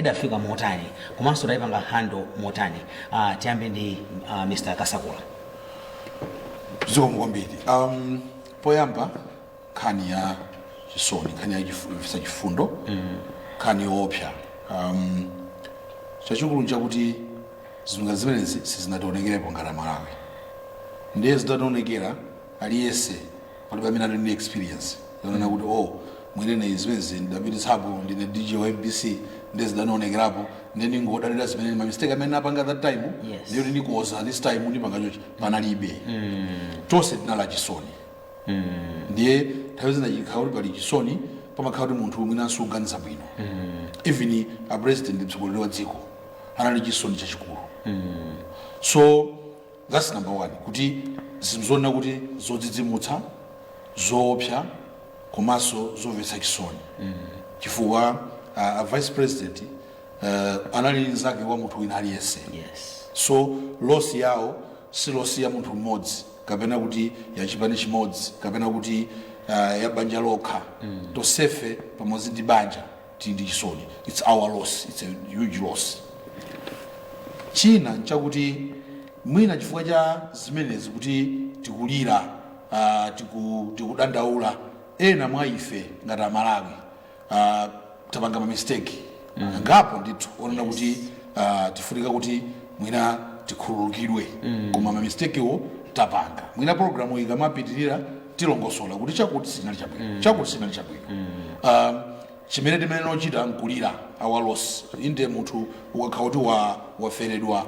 Idafika motani komanso tayipanga handle motani? Tiyambe ndi Mr Kasakula. Zikomo kwambiri. Poyamba, nkhani ya chisoni, nkhani ya chifundo, nkhani yoopsa. Chachikulu nchakuti zinthu zimenezi sizinationekerepo ngati Amalawi. Ndiye zitationekera, aliyense, palibe amene ali ndi experience yonena kuti, "Oh, mwinene zimenezi ndidapititsapo, ndine DJ wa MBC, ndiye zidanaonekerapo, ndiye ndingodalira zimene ma mistake amene napanga that time, ndiye kuti ndikoza this time, ndipanga chochi." Panalibe. Tonse tinali achisoni. Ndiye nthawi zina chikhala kuti pali chisoni, pamakhala kuti munthu mwinanso uganiza bwino. Even a president, mtsogoleri wa dziko, anali chisoni chachikulu. So that's number one, kuti zinthu zonena kuti zodzidzimutsa, zoopsa komanso zomvetsa chisoni, chifukwa a vice president anali mnzake wa munthu wina aliyense. So loss yawo si loss ya munthu mmodzi kapena kuti ya chipani chimodzi kapena kuti ya banja lokha. Tonsefe pamodzi ndi banja tili ndi chisoni. It's our loss, it's a huge loss. China nchakuti mwina chifukwa cha zimenezi, kuti tikulira, tikudandaula, ena mwa ife ngati Amalawi tapanga ma mistake angapo ndithu onena kuti tifunika kuti mwina tikhululukidwe. Koma ma mistake wo tapanga, mwina program ikamapitirira tilongosola kuti chakuti sinali chabwino, chakuti sinali chabwino. Chimene timene nochita nkulira our loss. Inde, munthu ukakhala kuti waferedwa,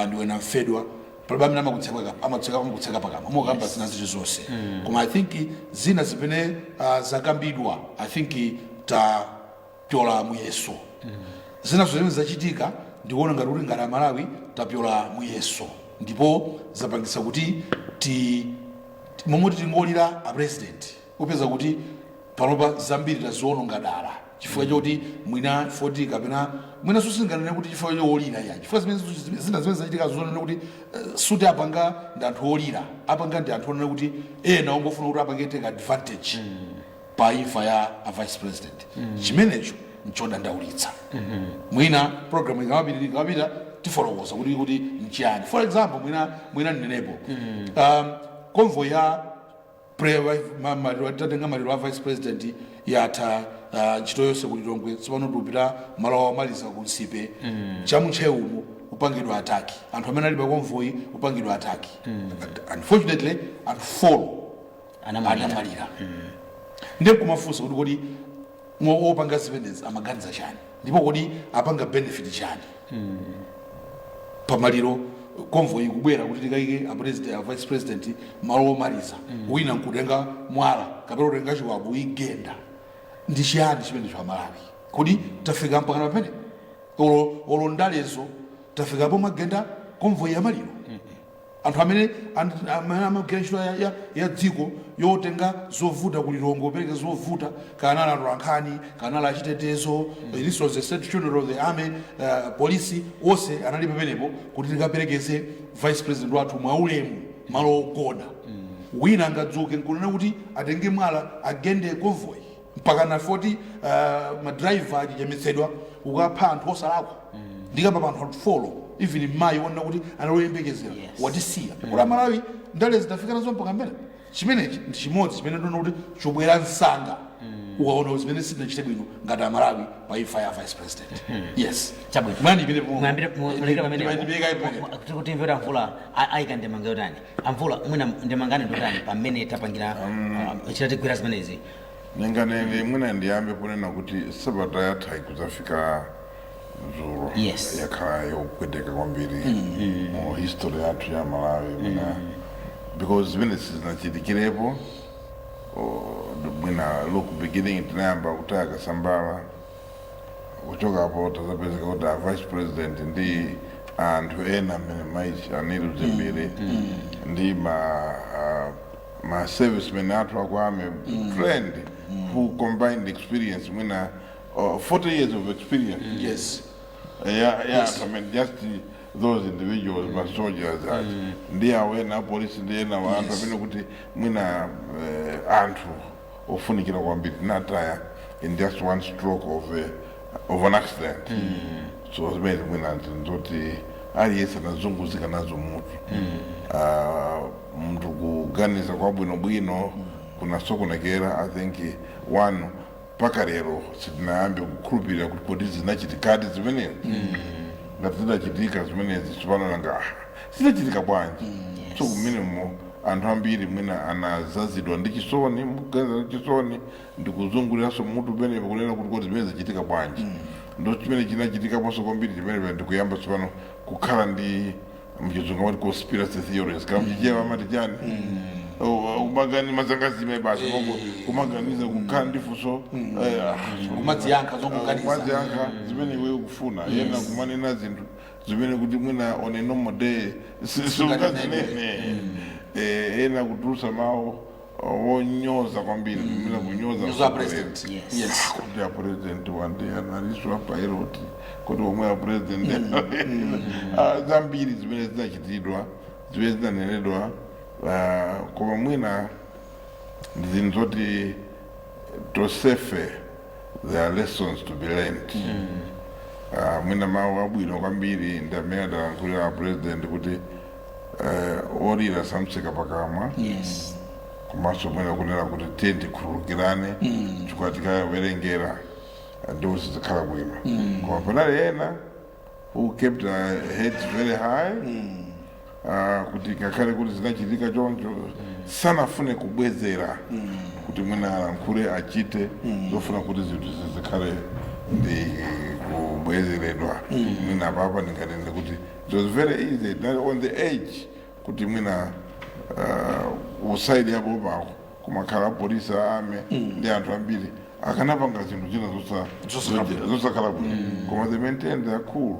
ndiwe namfedwa, palibe amene amakutseka pakamwa, mukamba zina zili zonse. Koma I think zina zimene zakambidwa, I think tapyola muyeso. Zinazo zimene zachitika, ndikuona ngati kuti ngati Amalawi tapyola muyeso, ndipo zapangisa kuti ti momwe tingolira a president, upeza kuti panopa zambiri taziononga dala chifukwa choti mwina 40 kapena mwina susinganene kuti chifukwa cholira ya chifukwa zimene zina zimene zachitika zonena kuti suti apanga ndi anthu olira, apanga ndi anthu onena kuti ena ongofuna kuti apange take advantage pa imfa ya a vice president. Chimenecho nchodandaulitsa. Mwina program ikamapita tifotokoza kuti nchiyani. For example, mwina ndinenepo convoy ya tatenga maliro a vice president yatha ntchito yonse ku Lilongwe. Tsopano tikupita malo omaliza ku Nsipe, chamuntcheumu kupangidwa attack. Anthu amene ali pa convoy kupangidwa attack. Unfortunately, anthu 4 anamwalira. Anamwalira. Ndiye kumafunsa kuti kodi opanga zimenezi amaganiza chani, ndipo kodi apanga benefit chani pamaliro? Convoy ikubwera kuti tikayike a president, a vice president malo omaliza, wina nkutenga mwala kapena kutenga chiwabu igenda. Ndi chiyani chimenecho? Amalawi, kodi tafika mpakana pamene olo ndalezo tafikapo magenda convoy ya maliro? Anthu amene amagwira ntchito ya dziko yotenga zovuta kulilongo, kupereka zovuta, kana ali atolankhani, kana ali achitetezo, this was the state funeral of the army, polisi onse anali pamenepo kuti tikaperekeze vice president wathu mwaulemu malo ogona. Wina angadzuke nkunena kuti atenge mwala agende convoy mpaka na 40, ma driver achichemetsedwa, ukapha anthu osalakwa. Ndikamba pa anthu 4, even mayi wonena kuti analoyembekezera watisiya. Kuti Amalawi ndale zitafika nazo mpaka mbene? Chimenechi ndi chimodzi chimene ndiona kuti chobwera msanga ukaona zimene sitinachite bwino ngati Amalawi pa imfa ya vice president. Yes. Chabwino. Mwani imene Mwambire mulekera pamene ndipeka pamene. Kuti timvera Amvula ayika ndemanga yotani. Amvula, mwina ndemangani ndotani pamene tapangira chitatigwira zimenezi? Ninganene, mwina ndiyambe ponena kuti sabata yatha ikuzafika dzulo yakhala yopweteka kwambiri mu history yathu ya Malawi, mwina because zimene sizinachitikirepo. Oh, mwina look, beginning tinayamba kutaya Kasambala, kuchokapo tazapezeka kuti a vice president ndi anthu ena amene maiti anilu Dzimbiri ndi ma servicemen athu aku army trained who combined experience, mwina 40 years of experience. Yeah. I mean, just those individuals, ma soldiers aja ndi awena apolisi ndi ena wa anthu amene kuti mwina anthu ofunikira kwambiri tinataya in just one stroke of of an accident. So zimene mwina nzoti aliyense anazunguzika nazo mutu. Munthu kuganiza kwabwinobwino kunasokonekera. I think one, mpaka lero sitinayambe kukhulupirira kuti kodi zinachitikadi zimenezi. Ngati zidachitika zimenezi, tsopano nanga zidachitika bwanji? So kumenemo anthu ambiri mwina anazazidwa ndi chisoni, mukuganiza ndi chisoni ndikuzunguliranso mutu penepo kunena kuti kodi zimene zichitika bwanji. Ndo chimene chinachitikaponso kwambiri chimenepo ndikuyamba tsopano kukhala ndi, mchizungu amati conspiracy theories, kama mchichewa amati chani? Kumagani mazangazime basi, kumaganiza, kukhala ndi funso. Kumadziyankha zongoganiza. Kumadziyankha zimene iwe ukufuna, yena kumanena zinthu zimene kuti mwina on a normal day sungazinene. Ena kutulusa mawu wonyoza kwambiri, mwina kunyoza Nyoza president. Yes. Yes. Kuti a president wandi analiswa pilot, kuti omwe a president. Zambiri zimene zinachitidwa, zimene zinanenedwa, koma mwina ndi zinthu zoti tosefe there are lessons to be learned. Mwina mawu abwino kwambiri ndi amene adalankhulira a president kuti olira samtseka pakamwa. Komanso mwina kunena kuti tiye tikhululukirane, chifukwa tikawerengera ndipo sizikhala bwino. Koma panali ena who kept their heads very high, kuti ngakhale kuti zinachitika choncho, sanafune kubwezera, kuti mwina alankhule, achite zofuna kuti zinthu zizikhale ndi kubwezeredwa. Mwina papa ndinganene kuti it was very easy, not on the edge, kuti mwina ku side yapo pako kumakhala apolisi, ame ndi anthu ambiri akanapanga zinthu zina zosakhala bwino, koma they maintain their cool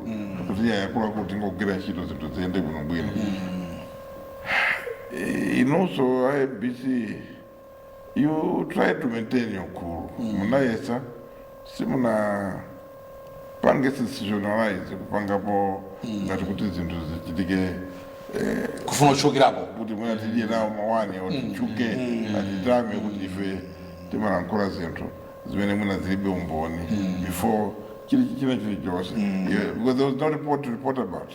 kuti iya, yakuluakulu, tingogwira ntchito, zinthu ziyende bwinobwino. Inonso IBC, you try to maintain your cool. Munayesa, simuna pange sensationalize, kupangapo ngati kuti zinthu zichitike kufuna kuchokerapo. Kuti mwina tidye nawo mawani otichuke, atitame kuti ife timalankhula zinthu zimene mwina zilibe umboni before chili china chilichonse. Yeah, because there was no report to report about.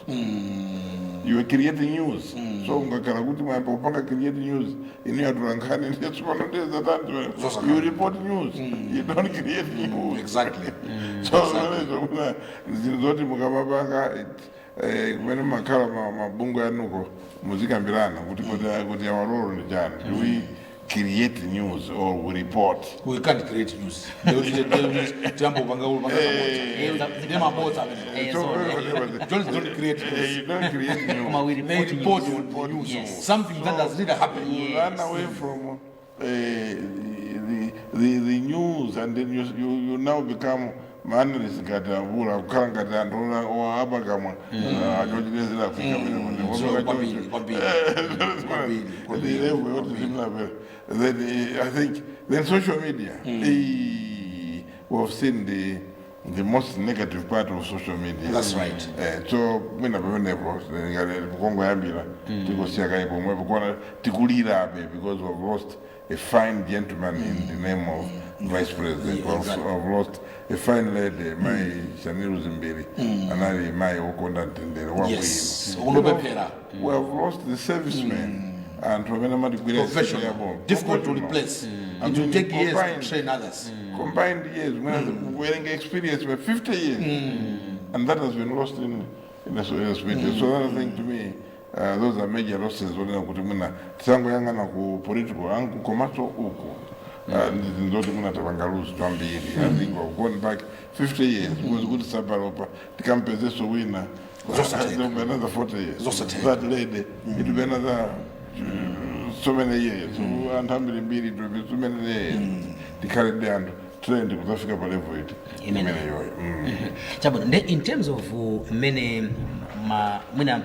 You were creating news, so ungakhala kuti mwayamba kupanga create news, inu yatolankhani ndiye tsopano ndiye zatani? Zosakhala. You report news, you don't create news. So zimenezo kuna zinthu zoti mukamapanga kumene makhala mabungwe anuko, muzikambirana kuti our role ndi chani. Do we create news or we report? We can't create news. Tiyamba kupanga upanga zabodza, ndi mabodza amene. So, Don't create news. You don't create news. Koma we They report report news. on the news, something that has really happened. You run away from the news and then you now become analyst ngati avula kukhala ngati anthu apakamwa achochitezera kufika. So, kwambiri, kwambiri. Kwambiri, kwambiri. The level yoti zimnapera. Then I think then social media, we have seen the most negative part of social media. That's right. So mwina pamenepo kongoyambira tikosiya kayi pomwepo kuona tikulirabe because we've lost a fine gentleman in the name of vice president. We've lost a fine lady, mai Shanil Dzimbiri, anali mai wokonda mtendere, wabwino. Yes, unopemphera. We have lost the servicemen, anthu amene amatigwira ntchito Professional, yabo. Difficult to Professional. replace. I It will mean, take years to train others. Combined years, when wearing experience for 50 years, and that has been lost in a speech. So that, I think, to me, those are major losses. Onena kuti mwina tisangoyang'ana ku political angu, komanso uku ndizoti mwina tapanga lose twambiri. I think we've gone back 50 years because kuti sabalopa tikampezeso wina, Zosatheka. there will be another 40 years. Zosatheka. That lady, it will be another so many years. So anthu ambirimbiri, it will be so many years tikhale ndi anthu trend kuzafika pa level iti Imene. imeneyoyo. Chabwino, nde in terms of mmene ma mwina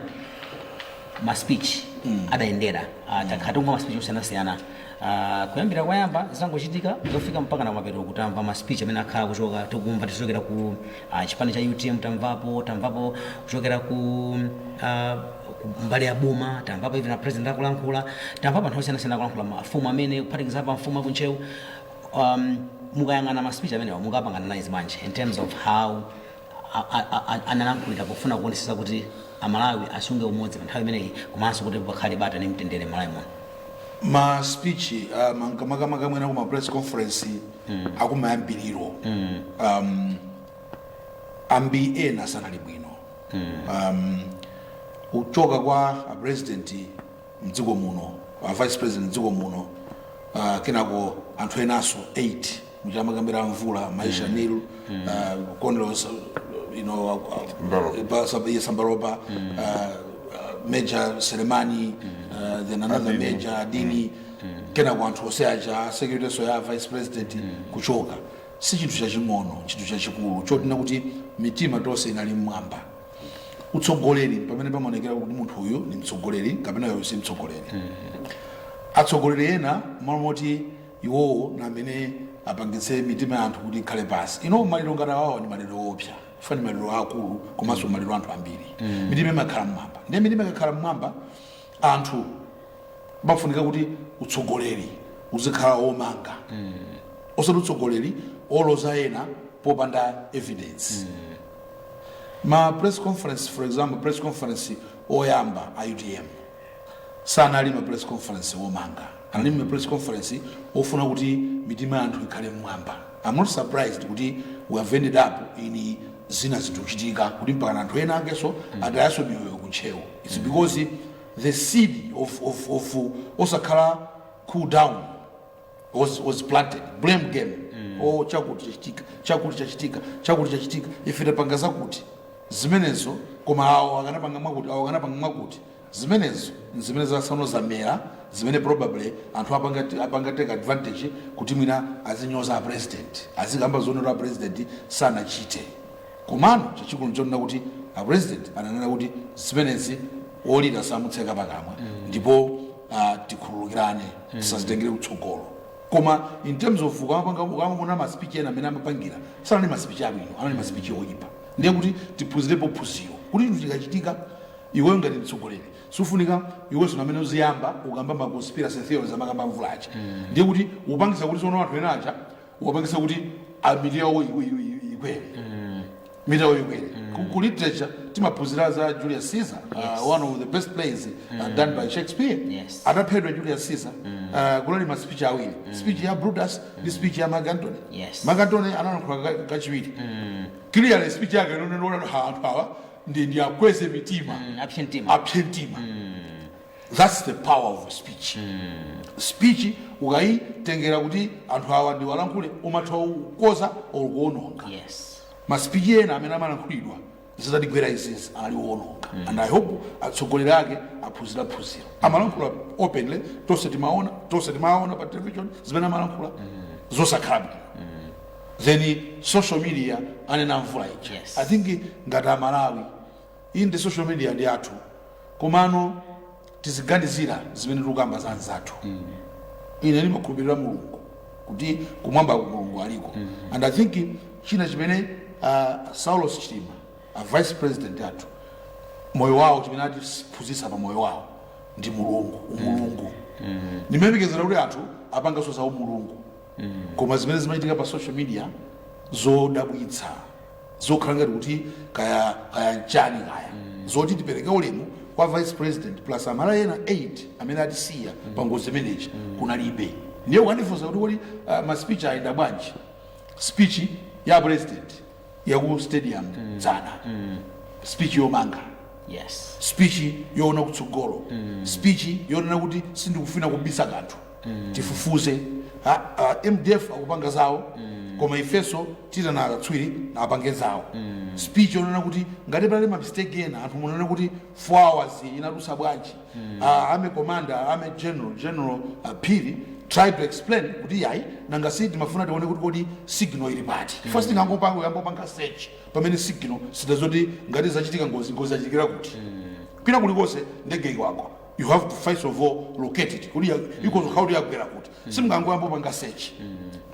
ma speech adayendera, takhala tikumva ma speech osiyanasiyana, kuyambira kwayamba zangochitika zofika mpaka na mapeto, kutamva ma speech amene akhala kuchoka, tikumva tichokera ku chipani cha UTM, tamvapo kuchokera ku mbali ya boma, tamvapo even a president akulankhula, tamvapo anthu osiyanasiyana akulankhula, mafumu amene kuphatikizapo mfumu akuntcheu. Mukayang'ana ma speech amenewa, mukapanga analyze bwanji in terms of how analankhulira pofuna kuonesesa kuti Amalawi asunge umodzi pa nthawi imeneyi, komanso kuti pakhale bata ndi mtendere Malawi muno? Ma speech, makamaka mwina kuma press conference akumayambiriro, ambi ena sanali bwino. Kuchoka kwa a president mdziko muno, a vice president mdziko muno, kenako anthu enanso 8 muchamakambira Mvula, Maisha Nil, Conlos, Sambalopa. Sambalopa, Major Selemani, then another Adini. Major Adini, kenako anthu onse aja secretary so ya vice president kuchoka, si chinthu chaching'ono, chinthu chachikulu chotina kuti mitima tonse inali mmwamba. Utsogoleri, pamene pamaonekera kuti munthu uyu ni mtsogoleri kapena uyu si mtsogoleri. Atsogoleri ena, malo moti iwowo na amene apangitse mitima ya anthu kuti ikhale pasi, ino maliro ngati awawa ni maliro opsa, fa ni maliro akulu komanso maliro anthu ambiri, mitima imakhala mmwamba. Ndiye mitima ikakhala mmwamba, anthu bafunika kuti utsogoleri uzikhala womanga, osati utsogoleri oloza ena popanda evidence. Ma press conference, for example, press conference oyamba a UTM sanali ma press conference womanga, anali ma press conference ofuna kuti mitima ya anthu ikhale mmwamba. I'm not surprised kuti we have ended up in zina zikuchitika kuti mpaka anthu ena akenso atayaso miyoyo kuntchewo. It's because the seed of osakhala cool down was planted. Blame game, oh, chakuti chachitika, chakuti chachitika, chakuti chachitika, ife tapanga zakuti zimenezo, koma awo akanapanga mwakuti, awo akanapanga mwakuti. Zimenezo zimene zasano zamera, zimene probably anthu apanga take advantage kuti mwina azinyoza a president, azikamba zonena a president sanachite. Komano chachikulu nchonena kuti a president ananena kuti zimenezi wolira samutseka pakamwa, ndipo tikhululukirane, tisazitengere kutsogolo. Koma in terms of ukamapanga ma speech ena amene amapangira, sanali ma speech abwino, anali ma speech oyipa. Ndiye kuti tiphunzirepo phunziro kuti chinthu chikachitika, iweyo ngati mtsogoleri sufunika iwenso namene uziyamba ukamba ma conspiracy theories amakamba Mvulacha. Ndiye kuti upangisa kuti tsono anthu ena aja ukapangisa kuti amiti yawo ikwere, miti yawo ikwere. Ku literature timaphunzira za Julius Caesar, one of the best plays done by Shakespeare. Ataphedwa Julius Caesar, kunali ma speech awiri, speech ya Brutus ndi speech ya Mark Antony. Mark Antony analankhula kachiwiri. Clearly speech yake inonena anthu awa ndi akweze mitima, apse mtima. Apse mtima. That's the power of speech. Speech ukayitengera kuti anthu awa ndi walankhule, umatha kukoza or kuononga. Ma speech ena amene amalankhulidwa zitatigwera izizi anali woononga, and I hope atsogoleri ake aphunzira phunziro. Amalankhula openly, tonse timaona, tonse timaona pa television zimene amalankhula zosakhala bwino. Then social media anena Mvula ija, I think ngati Amalawi, iyi ndi social media ndi athu, komano tiziganizira zimene tikukamba za anzathu. Ine ndimakhulupirira Mulungu, kuti kumwamba Mulungu aliko, and I think china chimene Saulos Chilima, a vice president athu, moyo wawo, chimene atiphunzitsa pa moyo wawo ndi Mulungu, umulungu. Ndimayembekezera kuti anthu apanganso za umulungu, koma zimene zimachitika pa social media zodabwitsa, zokhala ngati kuti kaya kaya nchani kaya, zoti tipereke ulemu kwa vice president plus Amalawi ena 8 amene atisiya pa ngozi imeneyi kunalibe. Ndiye ukandifunsa kuti kodi ma speech ayenda bwanji, speech ya president yaku stadium dzana, speech yomanga, speech yoona kutsogolo, speech yonena kuti sindikufuna kubisa kanthu, tifufuze. MDF akupanga zawo, koma ifenso titana akatswiri apange zawo. Speech yonena kuti ngati pali ma mistake ena, anthu munena kuti 4 hours inatulutsa bwanji, army commander, army general, General Phiri, try to explain kuti yayi, nanga si timafuna tione kuti kodi signal ili pati? First ngangopanga yambopanga search pamene signal sitazoti ngati zachitika ngozi, ngozi zachitikira kuti kwina kulikonse ndege ikwagwa, you have to first of all locate it kuti ikozo kuti yagwera kuti, simungangoyambopanga search.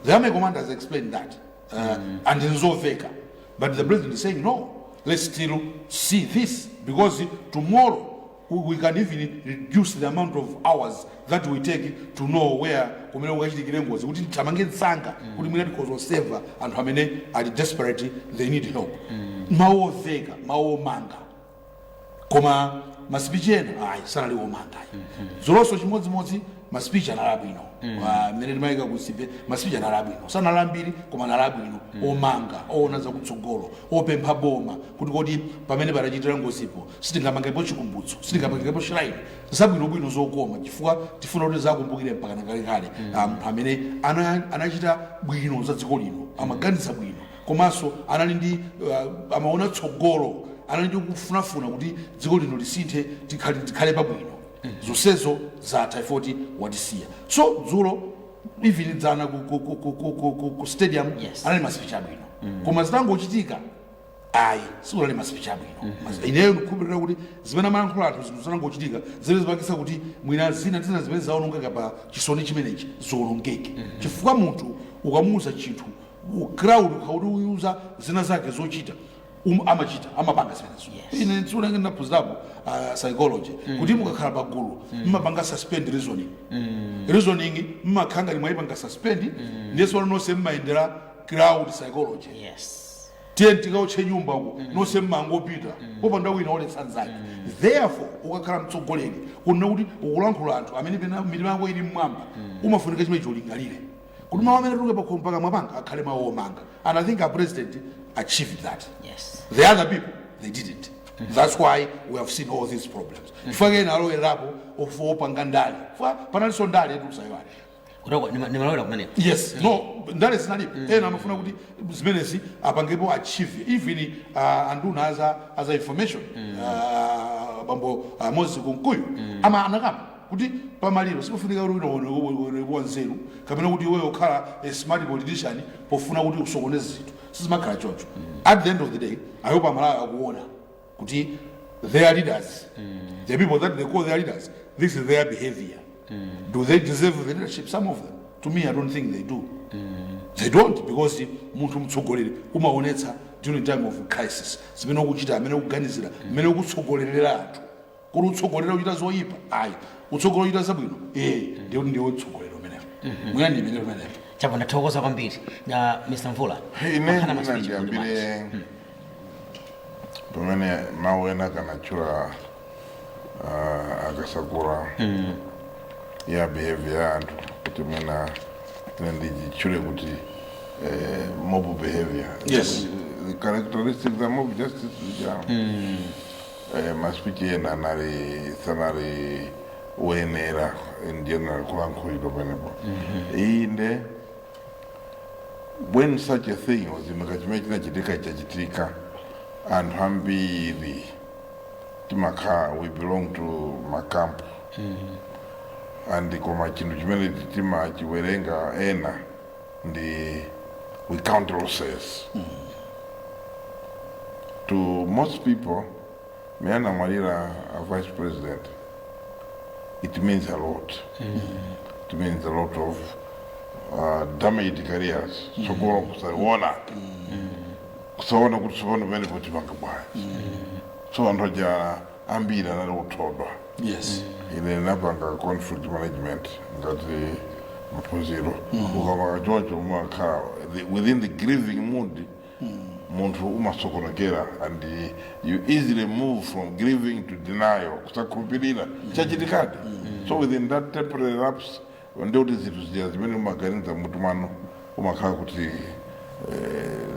The army commander has explained that, and nzoveka, but the president is saying, "No, let's still see this because tomorrow We can even reduce the amount of hours that we take to know where kumene kukachitikire ngozi, kuti tithamange msanga, kuti mwina tikhoza kuseva anthu amene ali desperate, they need help. Mawu oveka, mawu omanga. Koma ma speech ena ayi, sanali omanga ayi. Dzulonso chimodzimodzi, ma speech anali abwino. Mmene timayika kusipe, ma speech anali abwino, sanali ambiri koma anali abwino, omanga, oona zakutsogolo, opempha boma kuti kodi pamene patachitira ngozipo sitingamangepo chikumbutso, sitingamangepo shrine? Zabwinobwino, zokoma, chifukwa tifuna kuti zakumbukire mpaka nakalekale munthu amene anachita bwino za dziko lino, amaganiza bwino, komanso anali ndi amaona tsogolo, anali ndi kufunafuna kuti dziko lino lisinthe, tikhale pabwino. Zonsezo zatha ifoti watisiya. So dzulo, even dzana ku stadium, anali ma speech abwino, koma zitangochitika ayi, sikunali ma speech abwino. Ineyo ndikukhulupirira kuti zimene amalankhula anthu, zinthu zitangochitika, zimene zipangisa kuti mwina zina ndi zina zimene zaonongeka pa chisoni chimenechi ziwonongeke, chifukwa munthu ukamuuza chinthu, crowd ukauti uyuza zina zake zochita, amachita, amapanga zimenezo. Ine tsiku ndinaphunzirapo psychology kuti mukakhala pagulu mmapanga suspend reasoning. Reasoning mmakhala ngati mwayipanga suspend, ndiye nonse mmayendera crowd psychology. Tiye tikaotche nyumba uko, nonse mmangopita popanda wina oletsa nzake. Therefore ukakhala mtsogoleri, kunena kuti ukulankhula anthu amene pena mitima yako ili mmwamba, umafunika chimene cholingalire kuti mawu amene tuluke pakhomo pakamwa panga akhale mawu omanga, and I think our president achieved that. The other people, they didn't. That's why we have seen all these problems, chifukwa kena alowerapo opanga ndale, chifukwa panalinso ndale yetu, usayiwale. Kutoko nimalowera kumeneko. Yes, no, ndale zinalipo. Ena amafuna kuti zimenezi apangepo achieve. Even anduna aza information, bambo Moses Kunkuyu, ama anakamba kuti pamaliro sikufunika kuti wina wanzeru kapena kuti iweyo ukhala a smart politician pofuna kuti usokoneze zinthu, sizimakhala choncho. At the end of the day, I hope Amalawi akuona kuti their leaders, the people that they call their leaders, this is their behavior. Do they deserve the leadership? Some of them, to me, I don't think they do. They don't, because munthu mtsogoleri umaonetsa during time of crisis zimene ukuchita, amene ukuganizira, mmene ukutsogolerera anthu, kuti utsogolera uchita zoyipa ayi, utsogolera uchita zabwino, eh, ndiye kuti ndiwe utsogoleri umenewo. Mwina ndi imene umenewo. Chapo, ndathokoza kwambiri. Mr Mvula, Ine makhala mwina ma speech kuti bwanji? ndiyambire pamene mawu ena kanachula akasakula ya behavior ya anthu, kuti mwina ine ndichitchule kuti mob behavior. The characteristics za mob justice zija, ma speech ena anali sanali woyenera in general kulankhulidwa penepo. Inde, when such a thing was imika, chimene chinachitika chachitika, anthu ambiri timakhala, we belong to ma camp, and koma chinthu chimene timachiwerenga ena ndi we count losses. To most people, mene anamwalira a vice president, it means a lot. It means a lot of damaged careers, tsogolo kusaona, kusaona kuti tsopano pamene potipanga bwanji. So anthu aja ambiri anali kuthodwa. Ine ndinapanga conflict management ngati maphunziro. Ukamaka choncho umakhala within the grieving mood, munthu umasokonekera and you easily move from grieving to denial, kusakhulupirira chachitikadi. So within that temporary lapse, ndikuti zinthu zija zimene umaganiza mutu mwanu umakhala kuti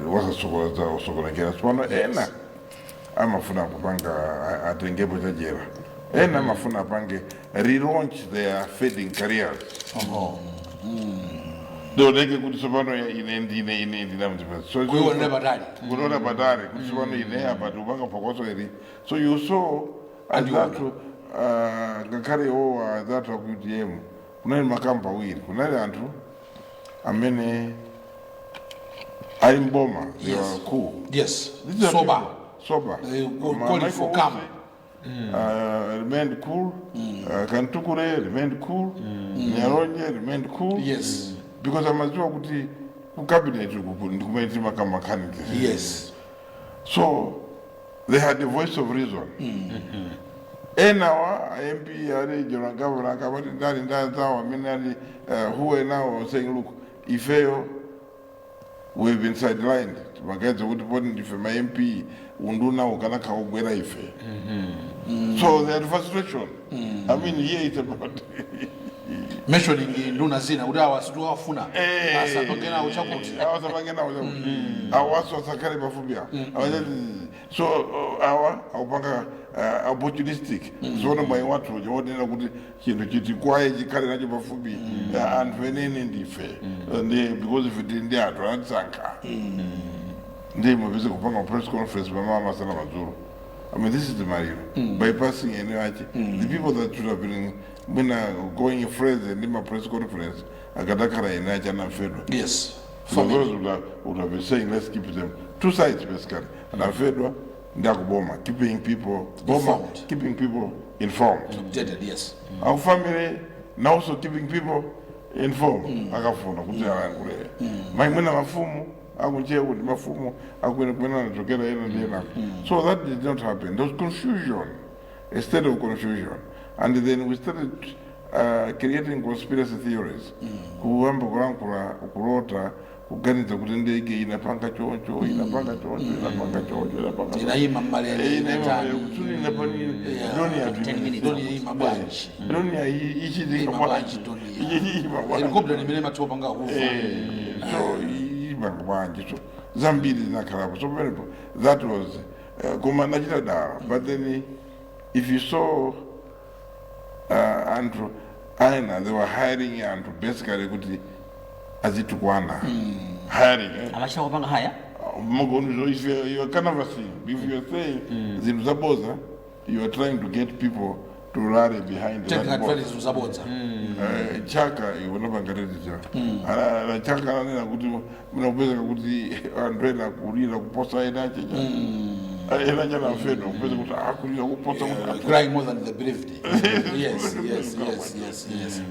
wasasokonekera. Tsopano ena amafuna kupanga atengepo chajera, ena amafuna apange relaunch their fading careers. Ndioneke kuti tsopano ine ndine, ine ndinamzipeza. So Kuiona patali. Kuona patali kuti tsopano ine apa tikupanga phokoso ili. So you saw anzathu, ngakhale iwowa anzathu aku UTM, kunali ma camp awiri. Kunali anthu amene ali mboma, they were cool. These are Sober. people, sober. They call it Michael for calm. Usi, remained cool. Kantukure remained cool. Nyaronye remained cool. Because amadziwa kuti ku cabinet uku ndikumene timakamba. So they had the voice of reason. Enawa MP a regional governor akabati ndali ndanzawo amene ali who are now saying, "Look, ifeyo we've been sidelined. Timagaidza kuti poti ndife ma MP, unduna ukanakha kugwera ife." So they had frustration. I mean, here it's about Mentioning nduna zina kuti awa situwafuna, asapange nawo chakuti. Awasapange nawo chakuti, awaso asakhale pafupi apo. So awa akupanga opportunistic ziona mwayi wathu uja wonena kuti chinthu chiti kwaye chikhale nacho pafupi. Anthu enene ndife. Ndi because ife tili ndi anthu anatisankha, ndi mapeza kupanga press conference pamama, masana, madzulo. I mean, this is the maliro, bypassing ene ache, the people that should have been mwina going phrase ndi ma press conference akadakhala ene ache anafedwa. So those would have been saying, "Let's keep them two sides," basically. Anafedwa ndi akuboma, keeping people boma, Informed. Keeping people informed. Updated, yes. Our family now also keeping people informed. Akafuna kuti alankhule. Maimwena mafumu akunchewu ndi mafumu akwene kumene anachokera ena ndi ena. So that did not happen. There was confusion, a state of confusion. And then we started creating conspiracy theories. Kuyamba kulankhula, kulota, kuganiza kuti ndege inapanga choncho, inapanga choncho, inapanga choncho, inapanga choncho. Inayima mmalere. Drone. 10 minutes. Drone yayima bwanji? Drone ichitika. Ima bwanji drone? Helicopter imene imathiwa panga kufa. So imanga bwanji? So zambiri zinakhalapo. So pamenepo that was koma nachita dala. But then if you saw anthu aina, they were hiring anthu basically kuti azitukwana, hiring, eh? Amachita kupanga hire. Magono, if you're canvassing, if you're saying zinthu zaboza, you are trying to get people to rally behind taking that board. Advantage zabodza. Chaka iwonapangatiza chaka ananena kuti munakupezeka kuti anthu ena kulira kuposa ena achecha, ena chanafedwa kupeza kuti akulira kuposa kuti Crying more than the bereaved. Yes.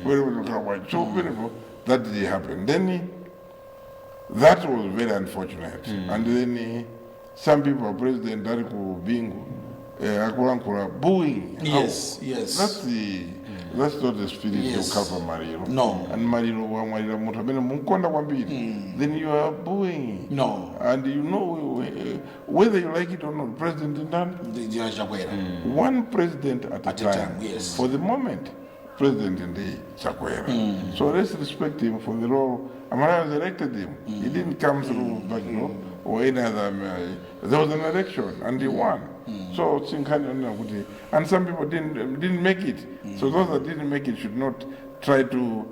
Very well. So beautiful that did happen. Then that was very unfortunate. And then some people, President ali ku Bingu, akulankhula booing. Yes. That's not the spirit you cover maliro. No. And maliro wamwalira munthu amene mukonda kwambiri. Then you are booing. No. And you know, whether you like it or not, President ndani? Njira Chakwera. One president at a At a time. time, yes. For the moment, President ndi Chakwera. So let's respect him for the role. Amalawi elected him. He didn't come through backdoor or any other. There was an election and he won. So sinkhani yonena kuti, and some people didn't make it. So those that didn't make it should not try to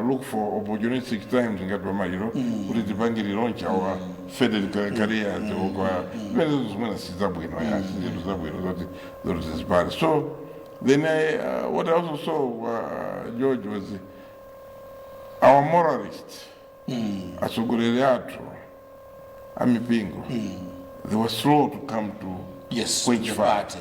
look for opportunistic times ngati pamaliro kuti tipangire launch our faded careers or zimene zimene sizabwino ya sizinthu zabwino zoti zoti zizipale. So then what I also saw, George, was our moralists, atsogoleri athu amipingo, they were slow to come to quench the fire. Party.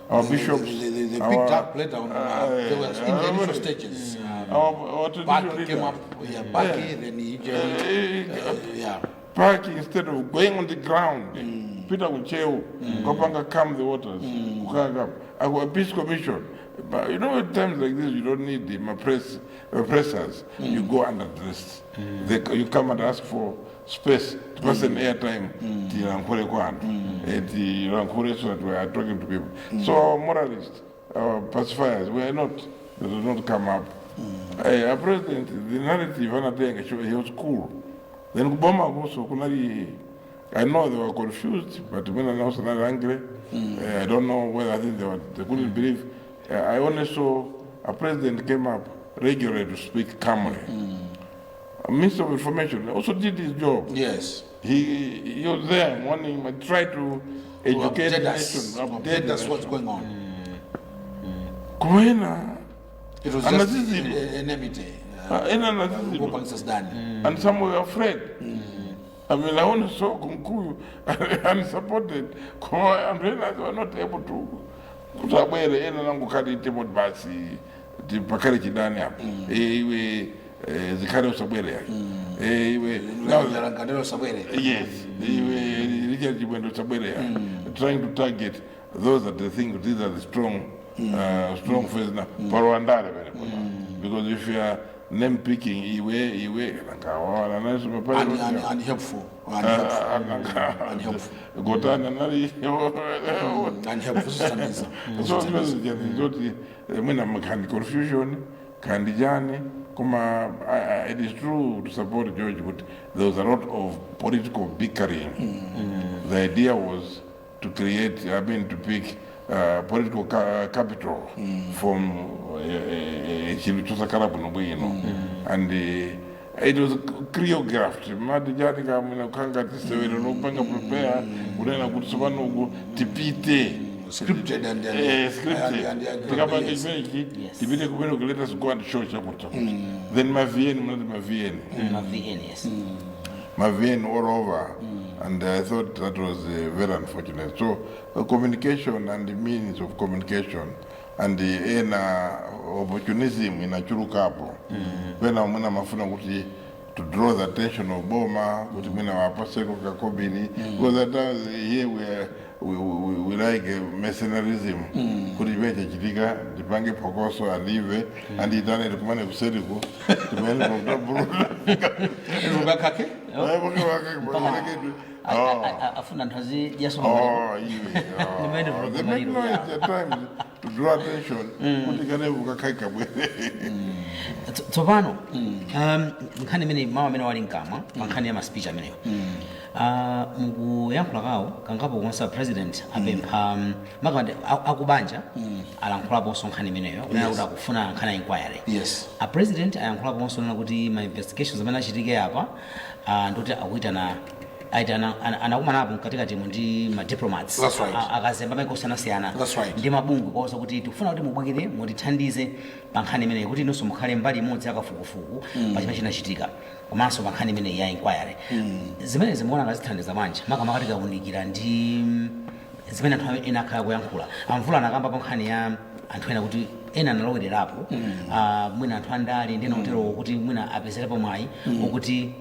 Our bishops, They our, picked up later on. They were in the initial stages. Our traditional Baki came leaders. up, yeah, Baki, then Ijeri, yeah. Park, instead of going on the ground, Peter Kucheu, Kopanga calm the waters, Kukanga, our peace commission. But you know, at times like this, you don't need the pressers. You go and address. You come and ask for space to pass an airtime. Tilankhule kwa anthu. Tilankhule so that we are talking to people. So our moralists, our pacifiers, we are not, they do not come up. Our president, the narrative anatenga, he was cool. Then kuboma also kunali, I know they were confused, but when I was not angry, I don't know whether, I think they couldn't believe. I only saw a president came up regularly to speak calmly. A Minister of Information also did his job. He was there morning, but tried to To educate update the us, nation, to update update the us what's nation. going on. Kumena, It was And just this is- enmity. Ena na Kupangisa sidani. And some were afraid. I mean, I only saw Kunkuyu and supported. And realized they were not able to. Kuti abwere ena nangu kali timoti basi tipakale chidani apo. Iwe zikhale usabwere yake. Iwe now Ngalero sabwere. Yes, iwe Richard Chimwendo usabwere yake. Trying to target. Those are the things, these are the strong faces now. Parwandare because if you are name picking iwe iwe nkawa Unhelpful, unhelpful, unhelpful. Gotana nali Unhelpful, sisithandiza. So zoti mwina kandi confusion kandi jani koma it is true to support George, but there was a lot of political bickering. The idea was to create, I mean, to pick political capital from chinthu chosakhala bwino bwino, and it was choreographed mati jani kamwina kukhanga tisewere nopanga prepare kunena kuti tsopano uku tipite. Scripted and Scripted. and Tikapanga yes. chimenechi Yes. tipite kumene, let us go and show chakuti chakuti, then ma VN, munati ma VN. Ma VN, yes. Ma VN all over, and I thought that was very unfortunate. So communication and the means of communication and the ena opportunism inachulukapo pena mwina mafuna kuti to draw the attention of boma kuti mwina wapaseko kakobiri, because at times here we like mercenarism kuti chimene chachitika ndipange phokoso andive andiyitane tikumane kuseriku timene pakutabuluta. Kake. Afuna anthu azidyaso. Oh, iwe. Nimene Oh. They make noise at times to draw attention kuti kanevu kakhaika bwere. Tsopano nkhani imene mawu amene wali mkamwa pa nkhani ya ma speech ameneyo, mukuyankhula kawo kangapo konsa president apempha makamaka akubanja alankhulaponso nkhani imeneyo kunena kuti akufuna nkhani ya inquiry. A president ayankhulaponso kunena kuti ma investigations amene achitike apa, ndikuti akuitana aitana anakumanapo mkatikatimo ndi ma diplomats, That's right. akazemba maiko osiyanasiyana That's right. ndi mabungwe kwawoza kuti tikufuna kuti mubwekere mutithandize pa nkhani imeneyi kuti inunso mukhale mbali imodzi yakafukufuku pa chimene chinachitika komanso pa nkhani imeneyi ya inquiry. Zimene zimuona ngazithandiza bwanji, makamaka tikawunikira ndi zimene anthu ena akhala kuyankhula, amvula anakamba pa nkhani ya anthu ena kuti ena analowererapo, mwina anthu andale ndi ena oterowo kuti mwina apezerepo mwayi okuti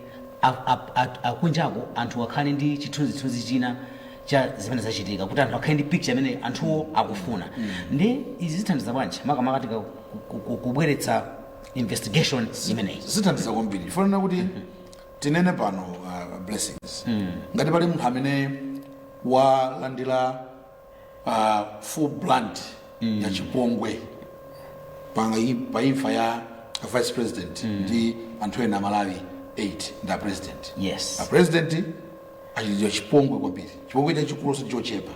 akunjako anthu akhale ndi chithunzithunzi china cha zimene zachitika kuti anthu akhale ndi picture imene anthuwo akufuna. Ndi izi zithandiza bwanji makamaka tika kubweretsa investigation imeneyi? Zithandiza kwambiri. Fanana kuti tinene pano, Blessings, ngati pali munthu amene walandira full brunt ya chipongwe pa imfa ya vice president ndi anthu ena Malawi 8 ndi a president. A president achitidwa chipongwe kwambiri, chipongwe chachikulu osati chochepa.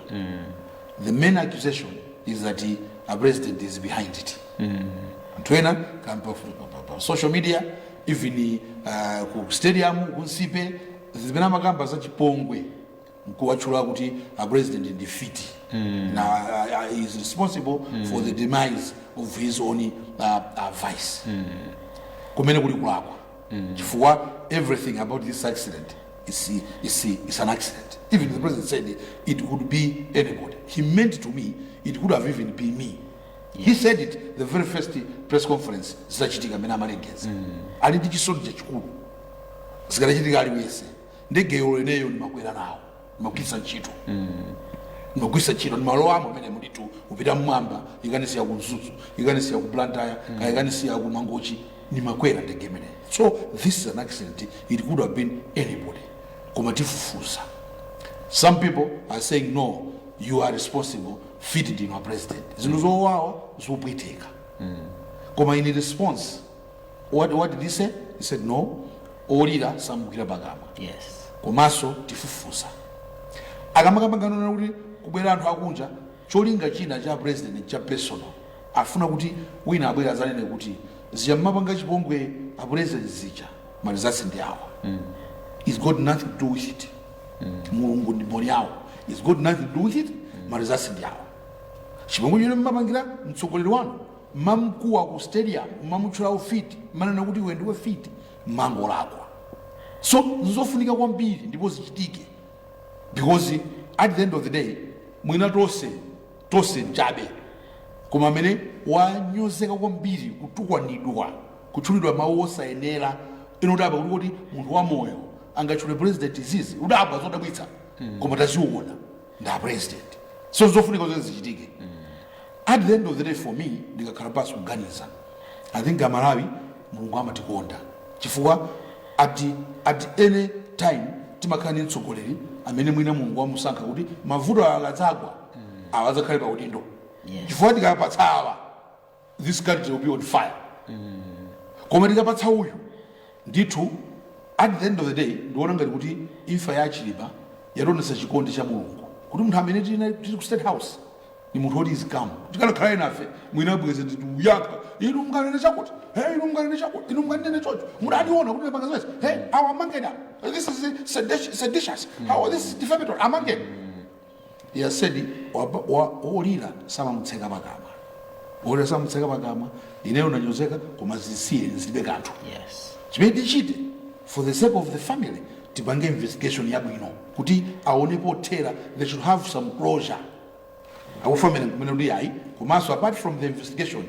The main accusation is that a president is behind it. Anthu ena pa social media, even ku stadium ku Nsipe, zimene amakamba za chipongwe nkuwatchula kuti a president ndi fiti na is responsible for the demise of his own vice, kumene kuli kulakwa chifukwa everything about this accident is an accident. Even the president said it could be anybody. He meant to me it could have even been me. He said it the very first press conference zitachitika amene amalengeza ali ndi chisoni chachikulu, zikadachitika aliyense. Ndegeyo ineyo ndimakwera nawo, ndimagwiritsa ntchito, ndimagwiritsa ntchito, ndimalowamo amene mulitu kupita mmwamba, ikanisiya ku Mzuzu, ikanisiya ku Blantyre, kaya ikanisiya ku Mangochi, ndimakwera ndege imeneyi. So this is an accident, it could have been anybody. Koma tifufuza. Some people are saying, "No, you are responsible, fit ndinu a president." Zinthu zowawa, zopweteka. Koma in response, what did he say? He said, "No, olira samugwira pakamwa." Komanso tifufuza. Akamakambangana kuti kubwera anthu akunja, cholinga china cha president cha personal, afuna kuti wina abwera azanene kuti zija mmapanga chipongwe a president zija, ma results ndi awa. It's got nothing to do with it. Mulungu ndi mboni yawo. It's got nothing to do with it. Ma results ndi awa. Chipongwe chimene mmapangira mtsogoleri wanu, mmamkuwa ku stadium, mmamutchula ufiti, mmanena kuti iwe ndiwe fiti, mmangolakwa. So nzofunika kwambiri ndipo zichitike because at the end of the day mwina tonse tonse nchabe, koma amene wanyozeka kwambiri, kutukwanidwa, kutchulidwa mawu osayenera, ino udabwa kuti munthu wamoyo angatchule president izizi, udabwa, zodabwitsa. Koma taziona ndi a president. So zofunika zoti zichitike. At the end of the day, for me, ndikakhala pasi kuganiza, I think Amalawi, Mulungu amatikonda, chifukwa at any time timakhala ndi mtsogoleri amene mwina Mulungu wamusankha kuti mavuto awa akadzagwa, awa adzakhale pa udindo, chifukwa tikapatsa awa, this country will be on fire, koma tikapatsa uyu ndithu. At the end of the day, ndiona ngati kuti imfa ya Chilima yationetsa chikondi cha Mulungu, kuti munthu amene tili ku State House ni munthu woti izikamu tikanakhala nafe, mwina bweze ndikuyankha, "Inu munganene chakuti, hey, inu munganene chakuti, inu munganene chocho, mudadiona kuti napanga zimenezi, hey, awa amangeni, this is seditious, how this is defamatory, amangeni." He has said olira samamutseka pakamwa, olira samamutseka pakamwa. Ineyo nanyozeka, koma zisiye, zilibe kanthu. Chimene tichite, for the sake of the family, tipange investigation yabwino kuti aone pothera. They should have some closure, aku family kumene kuti ayi. Komanso apart from the investigation,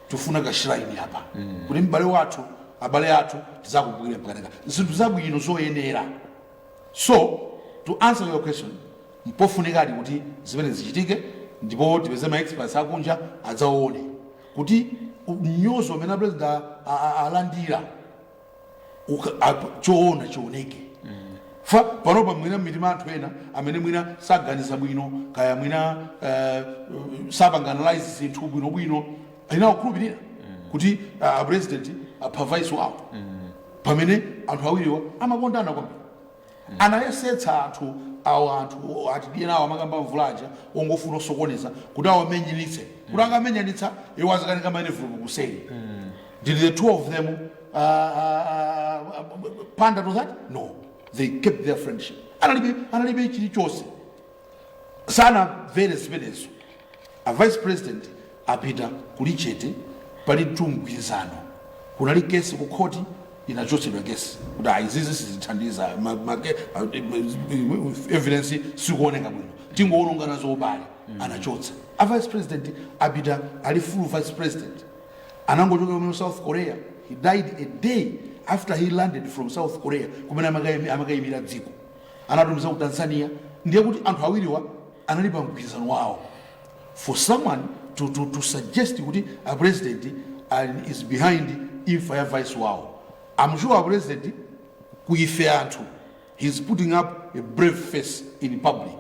tifuna ka shrine apa kuti m'bale wathu, abale athu tizakumbukire mpakanaka, zinthu zabwino zoyenera. So to answer your question, mpofunikadi kuti zimene zichitike, ndipo tipeze ma experts akunja adzaone kuti mnyozo umene president alandira choona chioneke. Fa panopa mwina mmitima anthu ena amene mwina saganiza bwino, kaya mwina sapanga analyze zinthu bwinobwino, ena akukhulupirira kuti president apha vice wawo, pamene anthu awiriwa amakondana kwambiri. Anayesetsa anthu awo, anthu atidiye nawo, amakamba mvulaja ongofuna osokoneza kuti awamenyanitse, kuti akamenyanitsa iwo azikanika manevulu kuseri. Did the two of them pander to that? No, they kept their friendship. Analibe chilichonse, sanamvere zimenezo. A vice president apita kuli chete, pali mgwirizano. Kunali kesi ku khoti, inachotsedwa kesi kuti ayi, izizi sizithandiza, evidence sikuoneka bwino, tingoononga nazo ubale. Anachotsa. A vice president apita ali full vice president, anangochoka kumene South Korea. He died a day after he landed from South Korea, kumene amakayimira dziko, anatumiza ku Tanzania. Ndiye kuti anthu awiriwa anali pa mgwirizano wawo. For someone to suggest kuti a president is behind imfa ya vice wawo, I'm sure a president kuife anthu, he's putting up a brave face in public,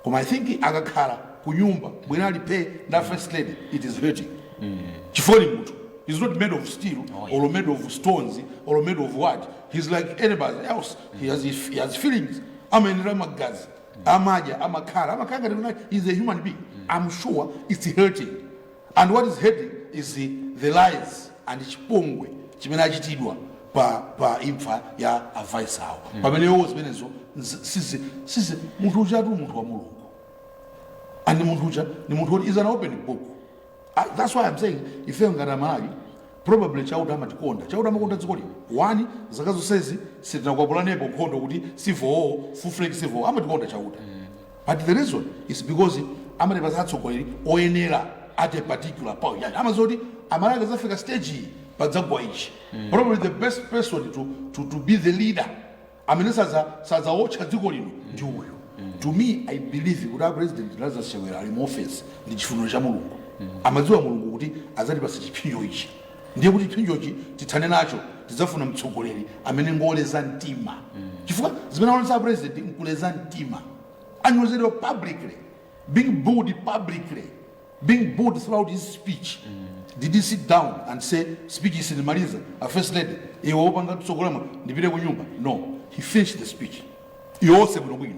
koma I think akakhala kunyumba bwina alipe na first lady, it is hurting, chifukwa ni munthu. He's not made of steel or made of stones or made of what. He's like anybody else. He has feelings, amaendera magazi, amadya, amakhala, amakhala ngati kuna. He's a human being. I'm sure it's hurting, and what is hurting is the lies and chipongwe chimene achitidwa pa imfa ya a vice awo, pamene iwo zimenezo sizi. Munthu uja tu munthu wa Mulungu, and munthu uja ni munthu woti is an open book. That's why I'm saying ife ngati Amalawi, probably Chauta amatikonda, Chauta amakonda dziko lino. One, zaka zonsezi sitinakwapulanepo nkhondo kuti civil war, full fledged civil war. Amatikonda Chauta, but the reason is because amatipatsa atsogoleri oyenera at a particular point. Yani amazoti Amalawi akazafika stage iyi, padzagwa ichi, probably the best person to be the leader amene sadzawotcha dziko lino ndi uyu. To me, I believe kuti a President Lazarus Chakwera ali mu office ndi chifuniro cha Mulungu. Amadziwa Mulungu kuti adzatipatsa chipsinjo ichi, ndiye kuti chipsinjochi tithane nacho, tidzafuna mtsogoleri amene ngoleza mtima, chifukwa zimene aonetsa president nkuleza mtima. Anyozedwa publicly, being booed publicly, being booed throughout his speech. Did he sit down and say, "Speech isinimaliza, a first lady, iwe wopanga tsogolama, ndipite ku nyumba"? No, he finished the speech yonse bwinobwino.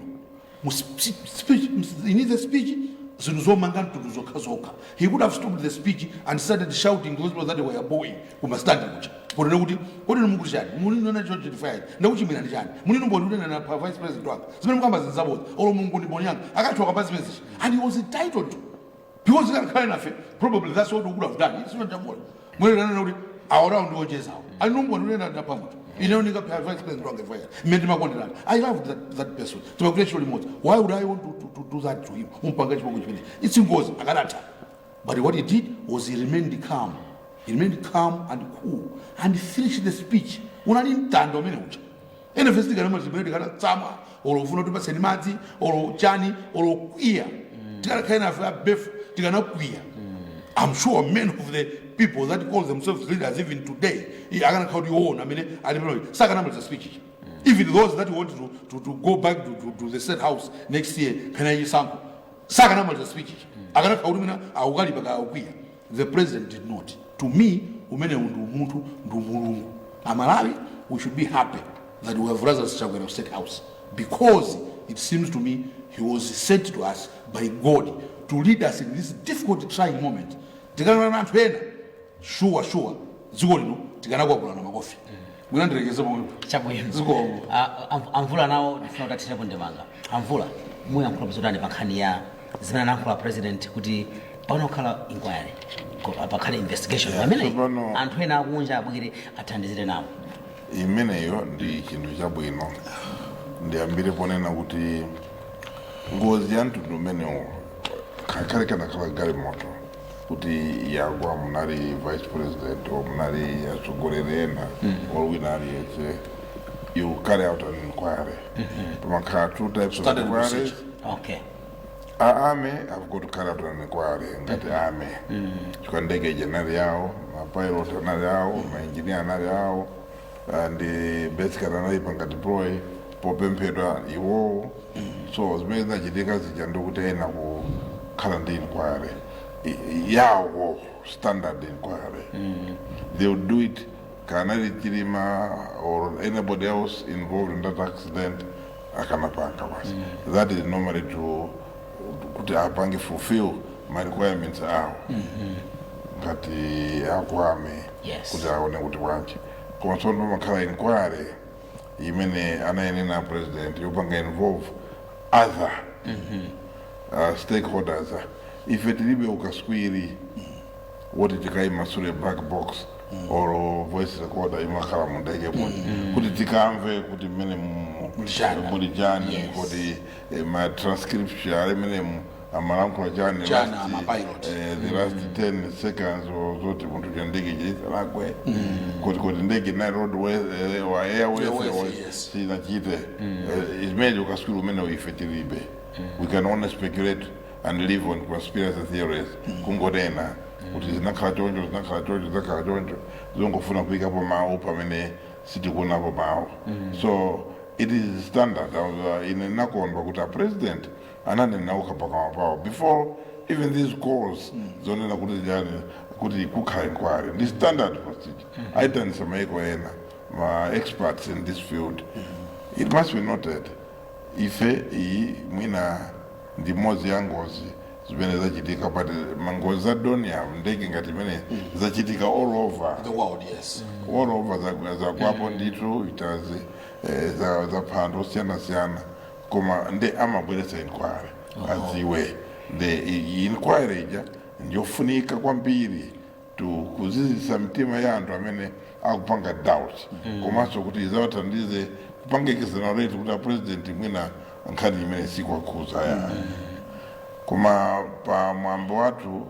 Mu speech, in the speech, zinthu zomanga mtundu zokha zokha. He could have stopped the speech and started shouting those people that were booing kuma stand kucha, ponena kuti, "Kodi mukuti chani? Munina chochitifayani, ndakuchimwira ndi chani? Munino mboni kuti na pa vice president wanga, zimene mukamba zinzabodza, olo Mulungu ndi mboni yanga." Akathu akamba zimenezi, and he was entitled to, because kankhale nafe, probably that's what we would have done. Isino jambola mwene kuti awarawo ndionjezawo ali nomboni kuti ndapha munthu, ineyo ndingapha vice president wanga fire mmene ndimakonderana? I love that person, timagwira ntchito limodzi. Why would I want to do that to him, umpanga chipongwe chimene? It's ngozi akadatha. But what he did was he remained calm. He remained calm and cool and finished the speech. Unali mtanda umene uja. Ene fesi tikanama zimene tikanatsama, olo ufuna kuti paseni madzi, olo chani, olo kwiya. Tikanakhala nafe abefu tikanakwiya. I'm sure many of the people that call themselves leaders even today akanakhala kuti iwona amene ali pano sakanamaliza speech ija. Even those that want to go back to the State House next year kana chisankho sakanamaliza speech ija, akanakhala kuti mwina akukalipa kakukwiya. The president did not. To me, umenewu ndi umunthu, ndi umulungu. Amalawi, we should be happy that we have Lazarus Chakwera of State House, because it seems to me he was sent to us by God to lead us in this difficult, trying moment. Tikanana anthu ena, sure dziko lino tikanakwapulana makofi. Mwina ndirekeze pomwepo. Chabwino. Zikomo. Amvula nawo ndifuna kuti athirepo ndemanga. Amvula, muyankhula zotani pa nkhani ya zimene anayankhula president kuti panokhala inquiry, pakhale investigation pamene anthu ena akunja abwere athandizire nawo? Imeneyo ndi chinthu chabwino. Ndiyambire ponena kuti ngozi ya mtundu umenewo, kakhale kanakhala galimoto kuti yagwa, munali vice president or munali atsogoleri ena or wina aliyense, you carry out an inquiry. Pamakhala two types of Standard inquiries. procedure. A army have got to carry out an inquiry ngati army, chifukwa ndege ija anali yawo, mapilot anali awo, maengineer anali awo, and basically analipanga deploy popemphedwa iwowo. So zimene zinachitika zija ndikuti ena kukhala ndi inquiry yawo, standard inquiry. They would do it kanali Chilima or anybody else involved in that accident, akanapanga basi. That is normally to kuti apange fulfill ma requirements awo ngati aku army kuti aone kuti bwanji. Koma tsono pamakhala inquiry imene anayenena president yopanga involve other stakeholders. Ife tilibe ukaswiri woti tikayimasule black box or voice recorder imakhala mundege muti kuti tikamve kuti mmene Muli chani. Muli chani, kuti ma transcription ali menemu amalankhula chani Chani ama pilot. The last 10 seconds or zoti munthu cha ndege chisanagwe, kuti ndege inali roadway or airways Airways, or sinachite. Imene ukaswiri umene ife tilibe. We can only speculate and live on conspiracy theories, kungonena kuti zinakhala choncho, zinakhala choncho, zinakhala choncho, zongofuna kuyikapo mawu pamene sitikuonapo mawu. So it is standard. Ine nakondwa kuti a president ananena pakamwa pawo before even these calls zonena kuti chani, kuti kukhala inquiry ndi standard procedure, ayitanisa maiko ena ma experts in this field. It must be noted, ife iyi mwina ndi mmodzi ya ngozi zimene zachitika, but mangozi za Dornier, ndege ngati imene, zachitika all over the world, yes. All over, zagwapo ndithu itazi za phando osiyanasiyana, koma ndi amabweretsa inquiry aziwe. The inquiry ija ndiyofunika kwambiri to kuzizisa mitima ya anthu amene akupanga doubt, komanso kuti izawathandize kupanga exonerate kuti a president mwina nkhani imene sikwakhuza ya. Koma pa mwambo wathu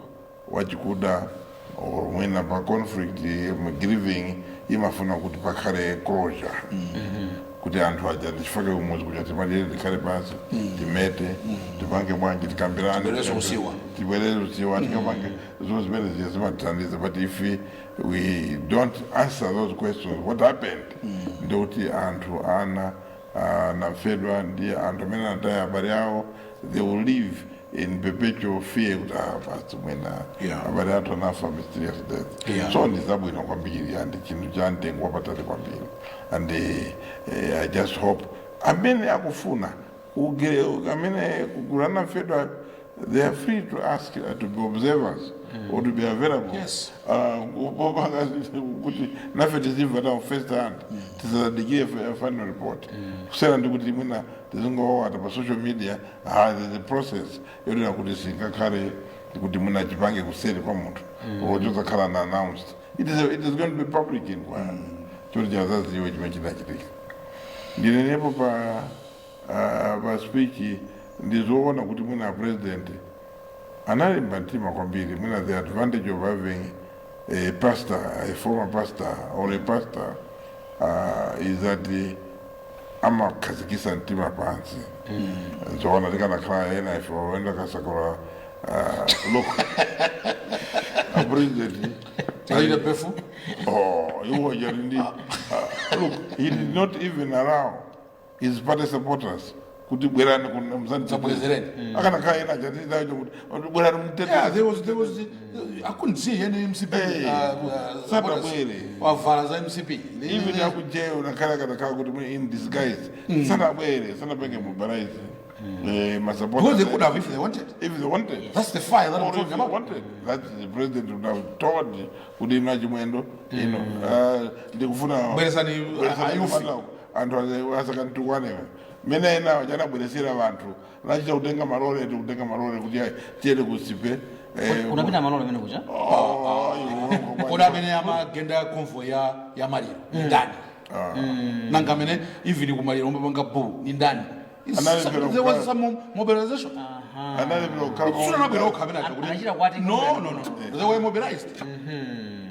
wachikuda or mwina pa conflict grieving, imafuna kuti pakhale closure, kuti anthu aja ndichifake kumudzi kuti timalire, tikhale pansi, timete, tipange bwanji, tikambirane. Tibwereze usiwa. Tibwereze usiwa, tikapange zo zimene zija zimatithandiza. But if we don't answer those questions, what happened, ndikuti anthu ana anafedwa ndi anthu amene anataya abale awo, they will live in perpetual fear kuti ah, basi mwina abale athu anafa mysterious death. So ndi zabwino kwambiri and chinthu cha mtengo wapatali kwambiri, and I just hope amene akufuna amene kugulu anafedwa, they are free to ask to be observers or to be available popanga kuti nafe tizimva nawo first hand, tisadikire final report, kusiyana ndi kuti mwina tizingowata pa social media. Ah, there's a process yonena kuti singakhale kuti mwina chipange kuseri kwa munthu or chozakhala na announced. It is going to be public inquiry choti chazaziwe chimene chinachitika. Ndinenepo pa speech, ndizoona kuti mwina president analimba mtima kwambiri. Mwina the advantage of having a pastor, a former pastor or a pastor, is that Amakhazikisa mtima pansi. Nzoona tikanakhala ena ife wawenda kasakula, look, a president Tikachita befu. Oh, iwo jarindi. Look, he did not even allow his party supporters kuti bwerani kuna mzanzi. Zabwezereni. Akanakhala ena chatizacho kuti bwerani mutete. Yeah, there was, I couldn't see any MCP. Hey, supporters. sadabwere. Wavala za MCP. Even akujail nakhala kanakhala kuti mwe in disguise, sanabwere, sanapenge mobilize ma Because they supporters. could have if they wanted. If they wanted. That's the fire that I'm Or if talking they about. wanted, that's the president would have told kuti ino achimwendo ino ndikufuna Bweresani bweresani ayufi. kupanda anthu asakantukwanewe mene enawo chanabweresera vanthu nachita kutenga malole, tikutenga malole kuti ayi, tiyere kusipe. Unapita malole amene kucha. Kodi amene amagenda convoy ya maliro ni ndani? Nanga amene even kumaliro umapanga boo ni ndani? Analepera There was kukhala. some mobilization. Analepera kukhala. Sura nabwera okha amene aja kuti Anachita kwati. No, they were mobilized.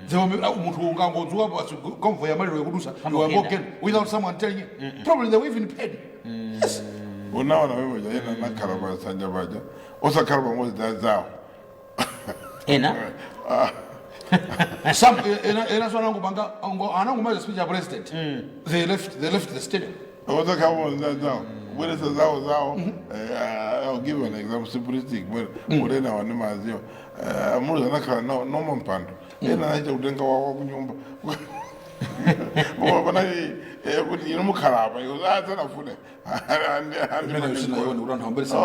They were munthu ungangodzuka basi, convoy ya maliro ikudusa, you were Amagenda. walking without someone telling you. Probably they were even paid. Yes. Unaona wewe ena nakhala pasanja paja osakhala pamodzi zawo. Ena Some ena so anangopanga anangomaza speech ya president. They left the stadium. Osakhala pamodzi zawo kubweresa zawo zawo. I'll give an example, simplistic mulena wane maziwa muzi anakhala noma mpando, ena anaita kutenga wawa kunyumba panali kuti ino mukhala apa, sanafune. Imene sinayione kuti anthu ambweresa.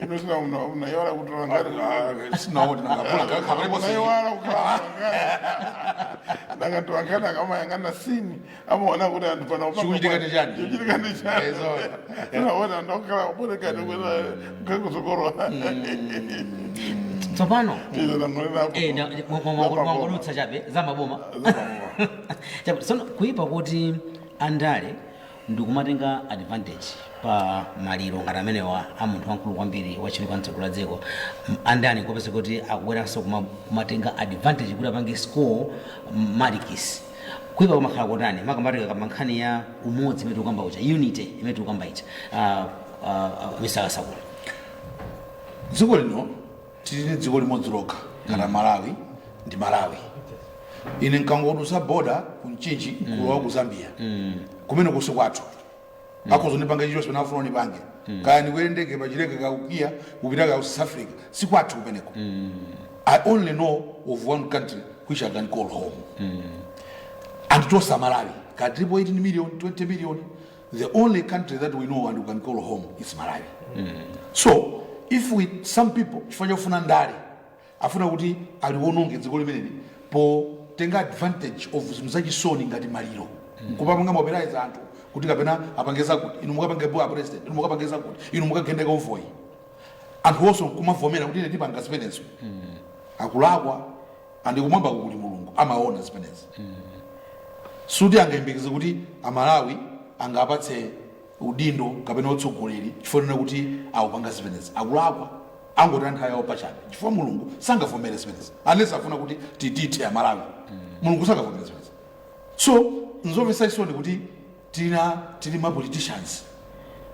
Ino sina unaiwala kuti ngati Sinaone nangapula ngakhala. Unaiwala kukhala ndakati wankana akamayang'ana sini amaona kuti anthu pano Chikuchitika ndi chani? Chikuchitika ndi chani? Eh, zoona. Sinaona anthu okhala kubolekani kutsogolo. Tsopano Izo nangonenapo. Mwangodutsa chabe za maboma. Chabe, tsono kuipa kuti andale ndikumatenga advantage pa maliro ngati amenewa a munthu wamkulu kwambiri wachiwiri kwa mtsogoleri wa dziko. Andale nkopesa kuti akubweranso kumatenga advantage kuti apange score marks. Kuipa kumakhala kotani, makamaka kamba nkhani ya umodzi imene tikukamba ucha, unity imene tikukamba icha, misakasakula? Dziko lino tili ndi dziko limodzi lokha ngati Malawi, ndi Malawi. Ine nkangodusa boda ku Mchinji nkulowa ku Zambia, kumene kusi kwathu, akhoza ndipanga chilichonse pamene afuna unipange. Kaya ndikwere ndege pachileke kakukiya kupita ka South Africa, si kwathu kumeneko. I only know of one country which I can call home, and tosa Malawi. Katilipo 18 million, 20 million, the only country that we know and we can call home is Malawi. So if we, some people, chifukwa chofuna ndale, afuna kuti aliwononge dziko limeneli potenga advantage of zinthu zachisoni ngati maliro, nkupapanga mobilize anthu kuti kapena apange zakuti, inu mukapange boo president, inu mukapange zakuti, inu mukagende convoy, anthu onse nkumavomera kuti ine ndipanga zimenezo, akulakwa. Andikumwamba kuli Mulungu, amaona zimenezi. Suti angayembekeze kuti Amalawi angapatse udindo kapena utsogoleri chifukwa kuti akupanga zimenezi. Akulakwa, angoti anthu ayawo pachabe, chifukwa Mulungu sangavomere zimenezi unless afuna kuti titithe Amalawi. Mulungu sangavomere zimenezi. So nzomvetsa chisoni kuti tili ma politicians,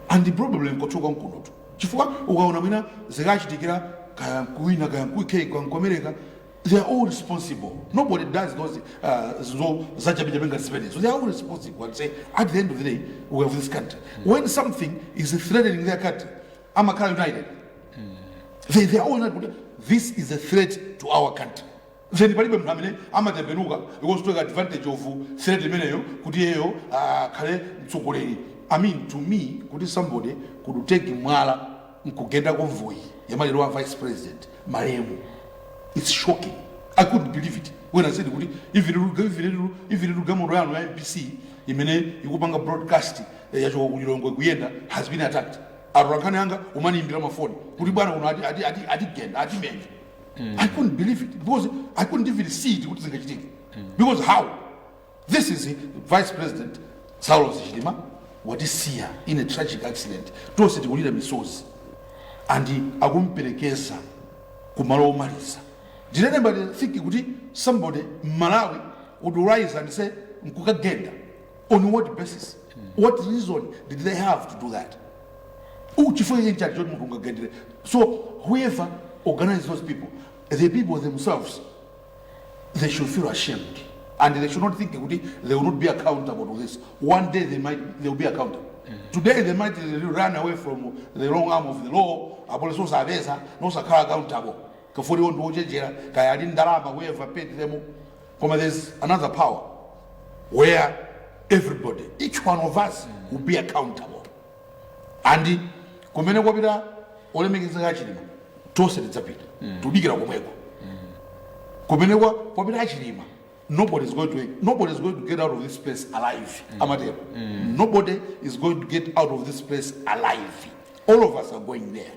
and probably nkothuka mkunotu, chifukwa ukaona mwina zikachitikira kaya kuwina kaya ku UK kaya ku America, they are all responsible. Nobody does those zo zachabechabe ngati zimenezo. They are all responsible and say at the end of the day we have this country. When something is threatening their country, amakhala united. They are all united. This is a threat to our country. Then palibe munthu amene amatembenuka because to take advantage of threat imeneyo kuti iyeyo akhale mtsogoleri. I mean, to me, kuti somebody could take mwala nkugenda convoy yamaliro wa vice president malemu, it's shocking. I couldn't believe it when I said kuti even galimoto yanu ya MBC imene ikupanga broadcast yachoka ku Lilongwe kuyenda has been attacked. Atolankhani anga umaniyimbira mafoni kuti bwana uno atigenda, atimenya. I couldn't believe it because I couldn't even see it kuti zingachitike, because how? This is Vice President Saulos Chilima, watisiya in a tragic accident. Tonse tikulira misozi and akumperekeza kumalo omaliza. Did anybody think kuti somebody Malawi would rise and say nkukagenda? On what basis? What reason did they have to do that? Chifukwa chini chati choti munthu ungagendere? So whoever organized those people, the people themselves, they should feel ashamed and they should not think kuti they will not be accountable to this. One day they will be accountable. Today they might run away from the long arm of the law, apolisi osapeza nosakhala accountable kafuri iwo ndiwochenjera, kaya ali ndalama, whoever paid them. Koma there's another power where everybody, each one of us, will be accountable. And kumene kwapita olemekezeka Achilima, tonse tidzapita. Tudikira komweko kumene kwapita Achilima. Nobody is going to get out of this place alive. Amatero, nobody is going to get out of this place alive. All of us are going there.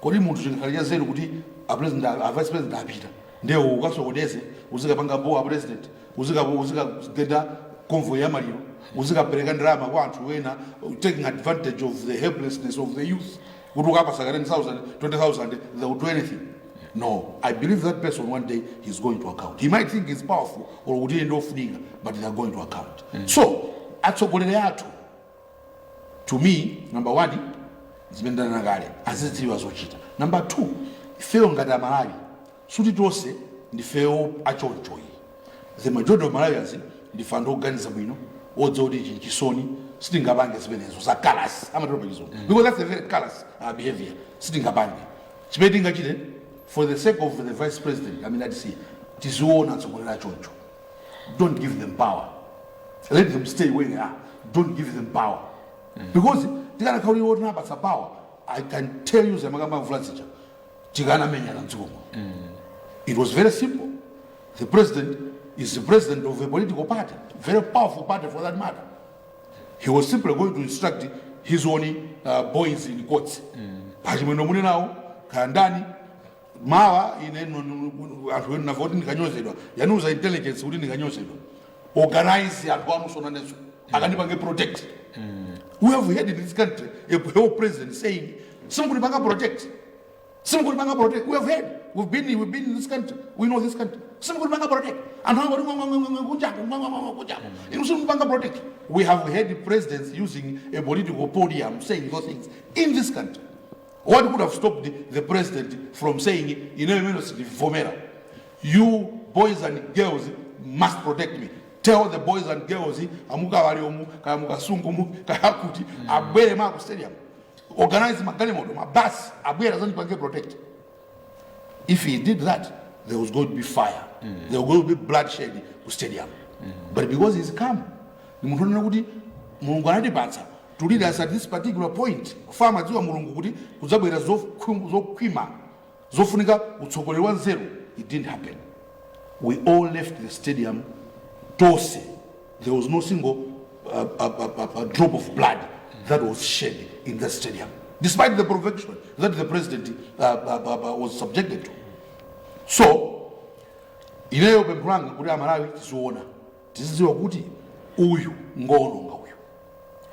Kodi munthu chinkhali cha zeru kuti a president, a vice president apita, ndiye ukasokoneze, uzikapanga bowa a president, uzikagenda convoy ya maliro, uzikapereka ndalama kwa anthu ena, taking advantage of the helplessness of the youth, kuti ukapasa 10,000, 20,000, they will do anything? No, I believe that person, one day he's going to account. He might think he's powerful or kuti iye ndofunika, but they are going to account. So atsogoleri athu, to me, number one, zimene ndanena kale, azidziwa zochita. Number two, ifeyo ngati Amalawi, suti tonse ndifeyo achonchoyi. The majority of Malawians ndife anthu oganiza bwino, odziwa kuti ichi nchisoni, sitingapange zimenezo za callous, amatero pachizungu, because that's a very callous behavior. Sitingapange. Chimene tingachite, for the sake of the vice president amene atisiya, tiziona atsogoleri achoncho, don't give them power. Let them stay where they are. Don't give them power, because tikanakhala tinapatsa power, I can tell you, zamakamba mvula zija tikanamenyana mdzikomo. It was very simple. The president is the president of a political party, very powerful party for that matter. He was simply going to instruct his own boys in courts, pachimwendo mune nawo kaya ndani, mawa ine anthu enu nava kuti ndikanyozedwa, yanuza intelligence kuti ndikanyozedwa, organize anthu anu sonaneso akandipange protect. We have heard in this country a whole president saying, "Simukundipanga protect, simukundipanga protect." We have heard. We've been in this country, we know this country. "Simukundipanga protect." Anthu angoti kunjako kunjako, inu simukundipanga protect. We have heard presidents using a political podium saying those things in this country. What could have stopped the president from saying, "Ineyo imene sindivomera, you boys and girls must protect me"? Tell the boys and girls amukawali omu, kaya mukasungu, kaya kuti, abwere ma ku stadium, organize magalimoto, mabasi, abwere azandipange protect. If he did that, there was going to be fire, there was going to be bloodshed ku stadium. But because he's calm, ni munthu onena kuti Mulungu anatipatsa to lead us at this particular point, kufa amadziwa Mulungu kuti kudzabwera zokhwima zofunika utsogoleri wa nzeru. It didn't happen. We all left the stadium tonse. There was no single drop of blood that was shed in the stadium, despite the provocation that the president was subjected to. So ineyo pempho langa kuti Amalawi tiziona, tizidziwa kuti uyu ngoononga, uyu,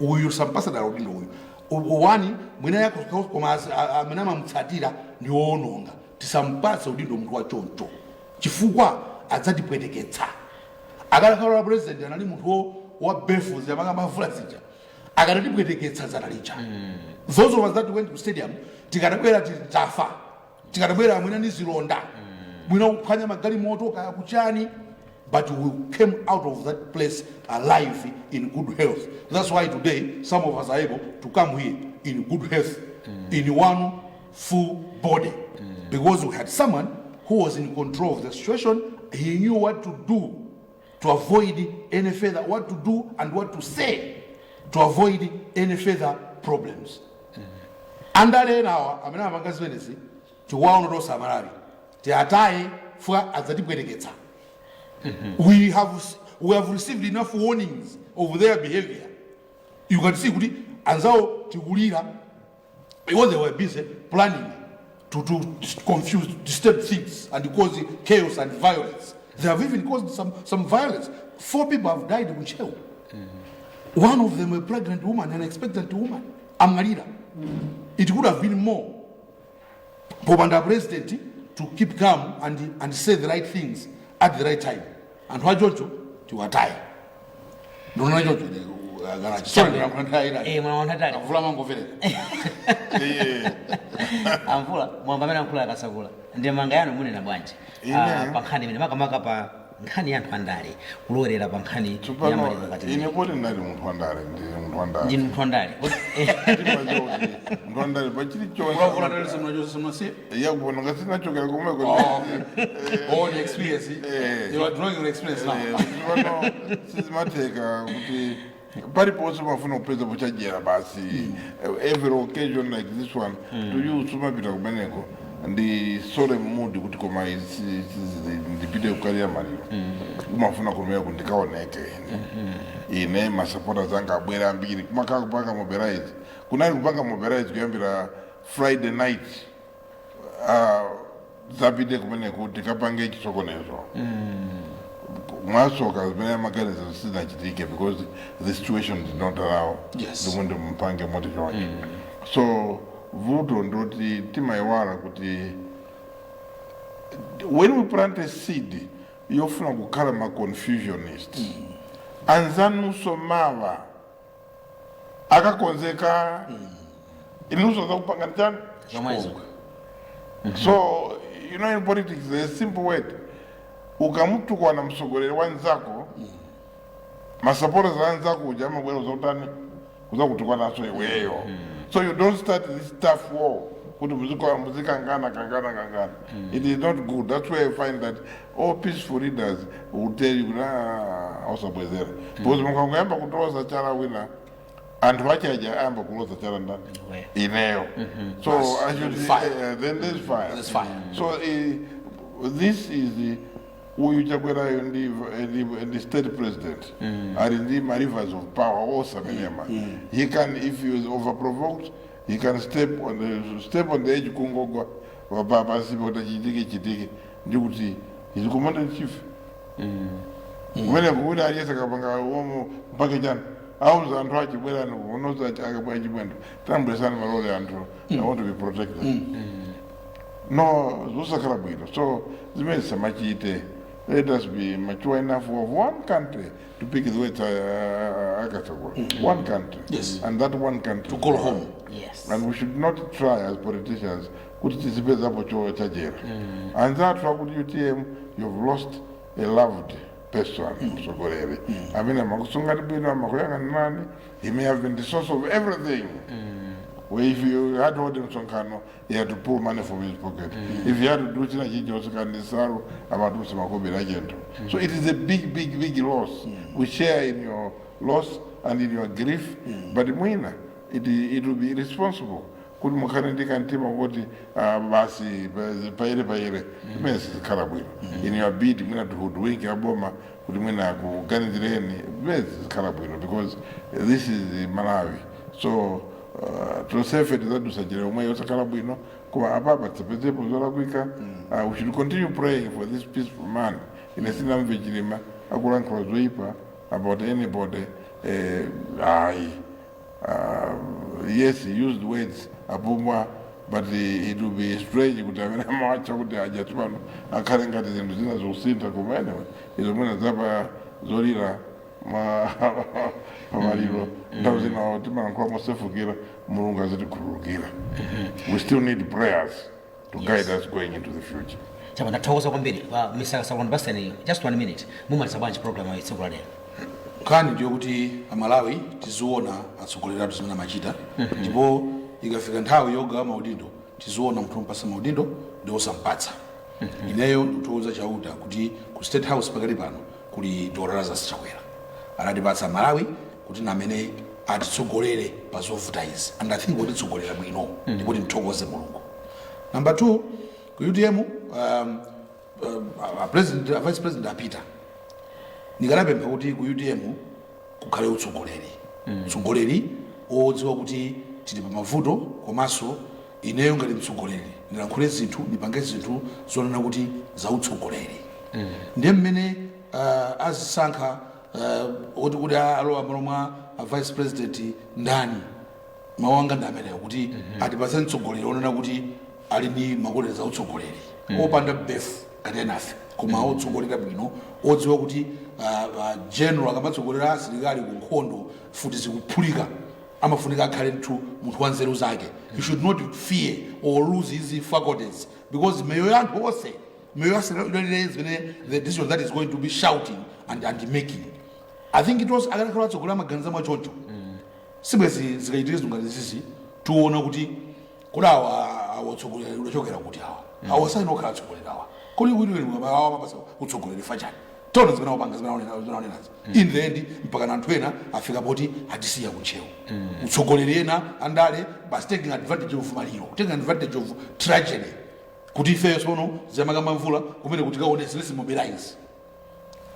uyu sampasa udindo uyu. Wani mwina yako, koma amene amamutsatira ndi woononga. Tisampatse udindo munthu wachoncho chifukwa adzatipweteketsa. Akalakhala president anali munthu wa befu zamakamba zija, akanatipweteketsa zana lija. Those of us that went to stadium, tikanabwera tafa, tikanabwera mwina ndi zilonda, mwina kuphwanya magalimoto, kaya kuchani, but we came out of that place alive, in good health. That's why today some of us are able to come here in good health, in one full body, because we had someone who was in control of the situation. He knew what to do to avoid any further, what to do and what to say to avoid any further problems. Andale enawa amene amapanga zimenezi, tikuwaona tonse Amalawi, tiataye fuka adzatipweteketsa. We have received enough warnings of their behavior. You can see kuti anzawo tikulira because they were busy planning to confuse, disturb things and cause chaos and violence. They have even caused some violence. Four people have died in Ntcheu. One of them a pregnant woman, an expectant woman, amwalira. It could have been more popanda president to keep calm and say the right things at the right time. Anthu achocho tiwataye. Ndinoona chocho. Garachi. Sorry, ndilankhula nthawi ina. Eh, mwana wanthatali. Avula mangomverera. Amvula, mwamba amene ankhula Akasakula, ndi manga yanu munena bwanji? Ine? Ah, pa nkhani imene, makamaka pa nkhani ya anthu andale kulowerera pa nkhani ya Tsopano maliro ngati ine poti ndinali munthu wandale, ndili munthu wandale. Ndinu munthu wandale? Ndimadziwa kuti munthu wandale pachilichonse. Kulavula ndale simunacho, simunasiye. Yakubona ngati sinachokera komweko. Oh, okay. Oh, the experience. Eh. You are drawing on experience now. Pano sizimatheka kuti paliponse pafuna kupeza pochajera basi. Every occasion like this one to you, sumapita kumeneko ndi solemn mood kuti koma ndipite kukalira maliro, kumafuna kumeko ndikaoneke ine ine masupporters anga abwera ambiri, kumakhala kupanga mobilize, kunali kupanga mobilize kuyambira Friday night, zapite kumeneko tikapange chisokonezo. Mwasoka zimene amaganiza sizinachitike because the situation did not allow ndimwe ndimpange moti choncho. So vuto ndoti timayiwala kuti when we plant a seed yofuna kukhala ma confusionist, anzanunso mawa akakonzeka, inunso zakupanga chani? Zomwezo. So in politics there's a simple word: ukamutukwana mtsogoleri wanzako, masupporters anzako uja amabwera kuzakutani? Kuzakutukwananso iweyo. So you don't start this tough war kuti muzikangana kangana kangana. It is not good. That's where I find that all peaceful leaders will tell you kuti, "Ah, osabwezera," because mukangoyamba kutoza chala wina, anthu achaja ayamba kuloza chala ndani? Iwe. Ineyo. So I should Fire. Then there's fire. There's fire. So this is the uyu Chakwerayo ndi state president, ali ndi ma levers of power osamenema. He can, if he is overprovoked, he can step on the edge, kungogwa pansipo kuti chitike chitike, ndikuti he's commander in chief kumene kuwina aliyese akapanga omo mpake chani, auza anthu achibwerani unoza akabwera chibwendo, tambwesani malole anthu, I want to be protected. No, zosakhala bwino. So zimene samachite. Let us be mature enough of one country, to pick the words Akasakula, one country and that one country To call home. And we should not try as politicians kuti tizipezapo chajera. Anzathu akuti UTM, you've lost a loved person, mtsogoleri amene amakusungani bwino, amakuyang'anirani. He may have been the source of everything. Where if you had to hold msonkhano, he had to pull money from his pocket. If he had to do china chilichonse, kandisalu amatulutsa makobiri achento. So it is a big, big, big loss. We share in your loss and in your grief, but mwina it will be irresponsible kuti mukhale ndi kamtima kuti basi paire paire imene sizikhala bwino. In your bid mwina to hoodwink aboma kuti mwina akuganizireni, imene sizikhala bwino, because this is Malawi. So tonsefe tizadusa njira yomwe yosakhala bwino, koma apapa tisapezepo zolakwika. We should continue praying for this peaceful man. Ine sinamve Chilima akulankhula zoyipa about anybody, ayi. Yes, he used words apumwa, but it will be strange kuti amene amawacha kuti aja tsopano akhale ngati zinthu zina zokusintha. Koma anyway, izo mwina zapa zolira pamaliro, nthawi zina timalankhula mosefukira, Mulungu azitikhululukira. We still need prayers to guide us going into the future. Chapa, ndathokoza kwambiri. Mr. Kasakula, ndipaseni just one minute, mumaliza bwanji program ya tsiku la lero? Nkhani ndiyo kuti Amalawi tiziona atsogoleri athu zimene amachita, ndipo ikafika nthawi yogawa maudindo, tiziona munthu wompatsa maudindo ndi osampatsa. Ineyo ndikuthokoza Chauta kuti ku State House pakali pano kuli Dr Lazarus Chakwera. Anatipatsa Malawi kuti namene atitsogolere pa zovuta izi, and I think watitsogolera bwino, ndipo timthokoze Mulungu. Number two, ku UTM president, vice president apita. Ndikanapempha kuti ku UTM kukhale utsogoleri, utsogoleri odziwa kuti tili pa mavuto, komanso ineyo ngati mtsogoleri ndilankhule zinthu, ndipange zinthu zonena kuti zautsogoleri. Ndiye mmene azisankha oti kuti alowa malo mwa a vice president ndani, mawu anga ndi amenewo, kuti atipatse mtsogoleri onena kuti ali ndi makolero za utsogoleri. Opanda befu ngati enafe, koma otsogolera bwino, odziwa kuti general akamatsogolera asilikali ku nkhondo, futi zikuphulika, amafunika akhale mthu munthu wa nzeru zake. You should not fear or lose his faculties, because miyoyo ya anthu onse, miyoyo ya zimene the decision that is going to be shouting and making. I think it was akanakhala atsogolera maganizo mwachoncho, sibwezi zikachitika zinthu ngati zizi. Tiona kuti kodi awa awatsogoleri udachokera kuti? Awa saina okhala atsogoleri awa, kodi kuti awa mapasa utsogoleri fachani? Tiona zimene awapanga, zimene aonenazi. In the end, mpaka na anthu ena afika poti atisiya kuntchewu utsogoleri, ena andale basi, taking advantage of maliro, taking advantage of tragedy, kuti ifeyo sono ziyamakamba mvula kumene kuti kaone, let's mobilize.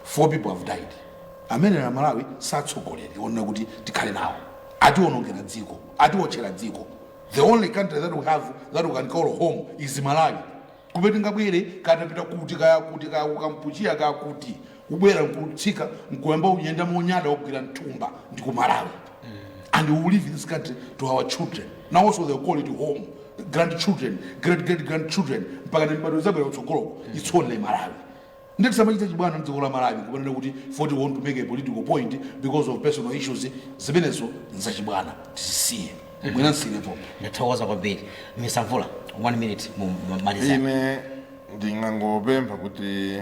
Four people have died. Amene na Malawi satsogoleri onena kuti tikhale nawo, atiwonongera dziko, atiwotchera dziko. The only country that we have that we can call home is Malawi. Kumene tingabwere, katapita kuti, kaya kuti, kaya kukampuchia, kaya kuti, kubwera nkutsika nkuyamba uyenda monyada kugwira mthumba ndi ku Malawi. And we will leave this country to our children. Now also they'll call it home, grandchildren, great great grandchildren, mpaka mibado zabwera kutsogoloko. It's only Malawi. Ndeti samachita chibwana mdziko la Malawi kupanena kuti 40 want to make a political point because of personal issues. Zimenezo nzachibwana, tizisiye. Mwina nsilepo. Ndathokoza kwambiri. Mr Mvula, one minute, mumaliza. Ine ndingangopempha kuti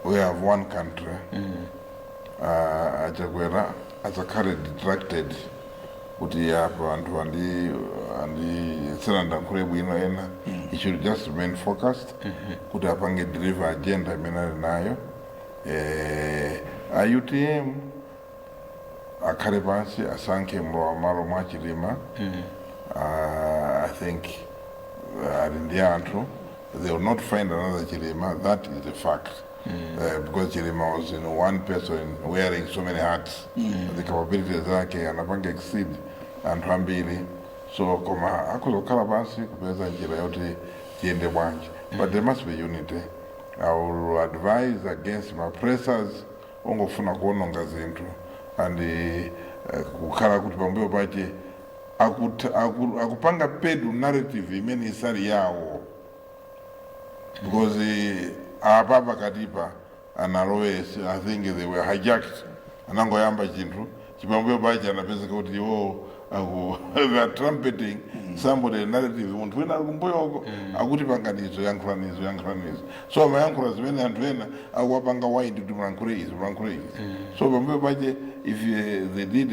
we have one country. Achakwera asakhale distracted kuti apa anthu andi sanandankhule bwino ena. He should just remain focused kuti apange deliver agenda imene ali nayo. A UTM akhale pansi, asankhe mlowa malo mwa Chilima. I think ali ndi anthu, they will not find another Chilima. That is a fact, because Chilima was one person wearing so many hats. The capabilities zake anapanga exceed anthu ambiri. So koma akuzokhala pansi kupeza njira yoti tiyende bwanji, but there must be unity. I will advise against ma pressers ongofuna kuononga zinthu and kukhala kuti pambuyo pache akupanga pedu narrative imene isali yawo, because apa pakatipa analowes, I think they were hijacked. Anangoyamba chinthu, chipambuyo pache anapezeka kuti iwo they are trumpeting somebody narrative, munthu wina ali kumbuyoko akuti panganizo, yankhulanizo, yankhulanizo. So amayankhula zimene anthu ena akuwapanga wind kuti mulankhule izi, mulankhule izi. So pambuyo pache, if they did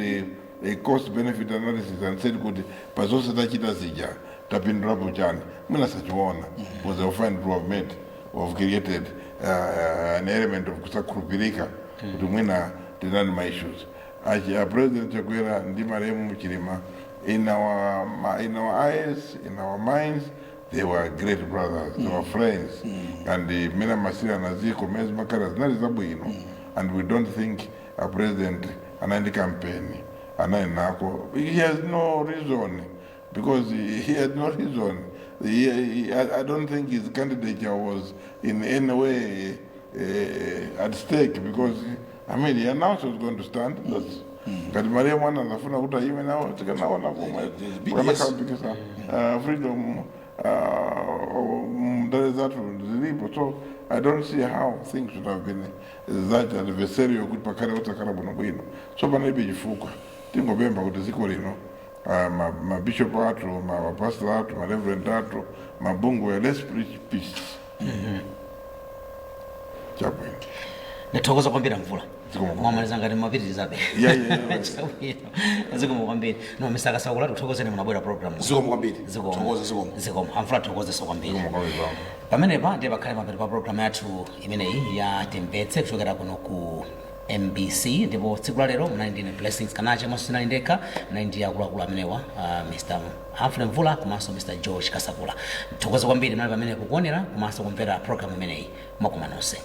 a cost benefit analysis and said kuti pazonse tachita zija tapindulapo chani, mwina sachiona, because they will find we have made, we have created an element of kusakhulupirika kuti mwina tinali ma issues. Achi a President Chakwera ndi malemu Chilima, in our eyes, in our minds, they were great brothers, they were friends, and mmene amasiyana ziko mmene zimakhala zinali zabwino. And we don't think a president anali campaign anali nako. He has no reason, because he had no reason. I don't think his candidature was in any way at stake, because, I mean, he announced he was going to stand. That's ngati Maria mwana anafuna kuti ayime nawo, tikanaona komwe BDS. Kukanakhala freedom mndale zathu zilipo. So I don't see how things should have been that adversarial kuti pakhale otsakhala bwinobwino. So panalibe chifukwa. Tingopempha kuti dziko lino, mabishop athu, mapastor athu, mareverend athu, mabungwe, let's preach peace. Chabwino. Ndathokoza kwambiri, Mvula. Zikomo. Mwamaliza ngati mapitirizabe? Yeah. Chabwino, zikomo kwambiri. No, Mr Kasakula, tikuthokozeni munabwera program. Zikomo kwambiri. Zikomo. Thokoza, zikomo. Zikomo, amvula, thokozeso kwambiri. Zikomo kwambiri, bambo. Pamenepa ndiye pakhale mapeto pa program yathu imeneyi ya Timvetse kuchokera kuno ku MBC. Ndipo tsiku la lero munali ndine Blessings Kanache, mwanso sinali ndekha, munali ndi akuluakulu amenewa, Mr Humphrey Mvula komanso Mr George Kasakula. Thokoza kwambiri munali pamene kukuonera komanso kumvera program imeneyi. Mwakoma nonse.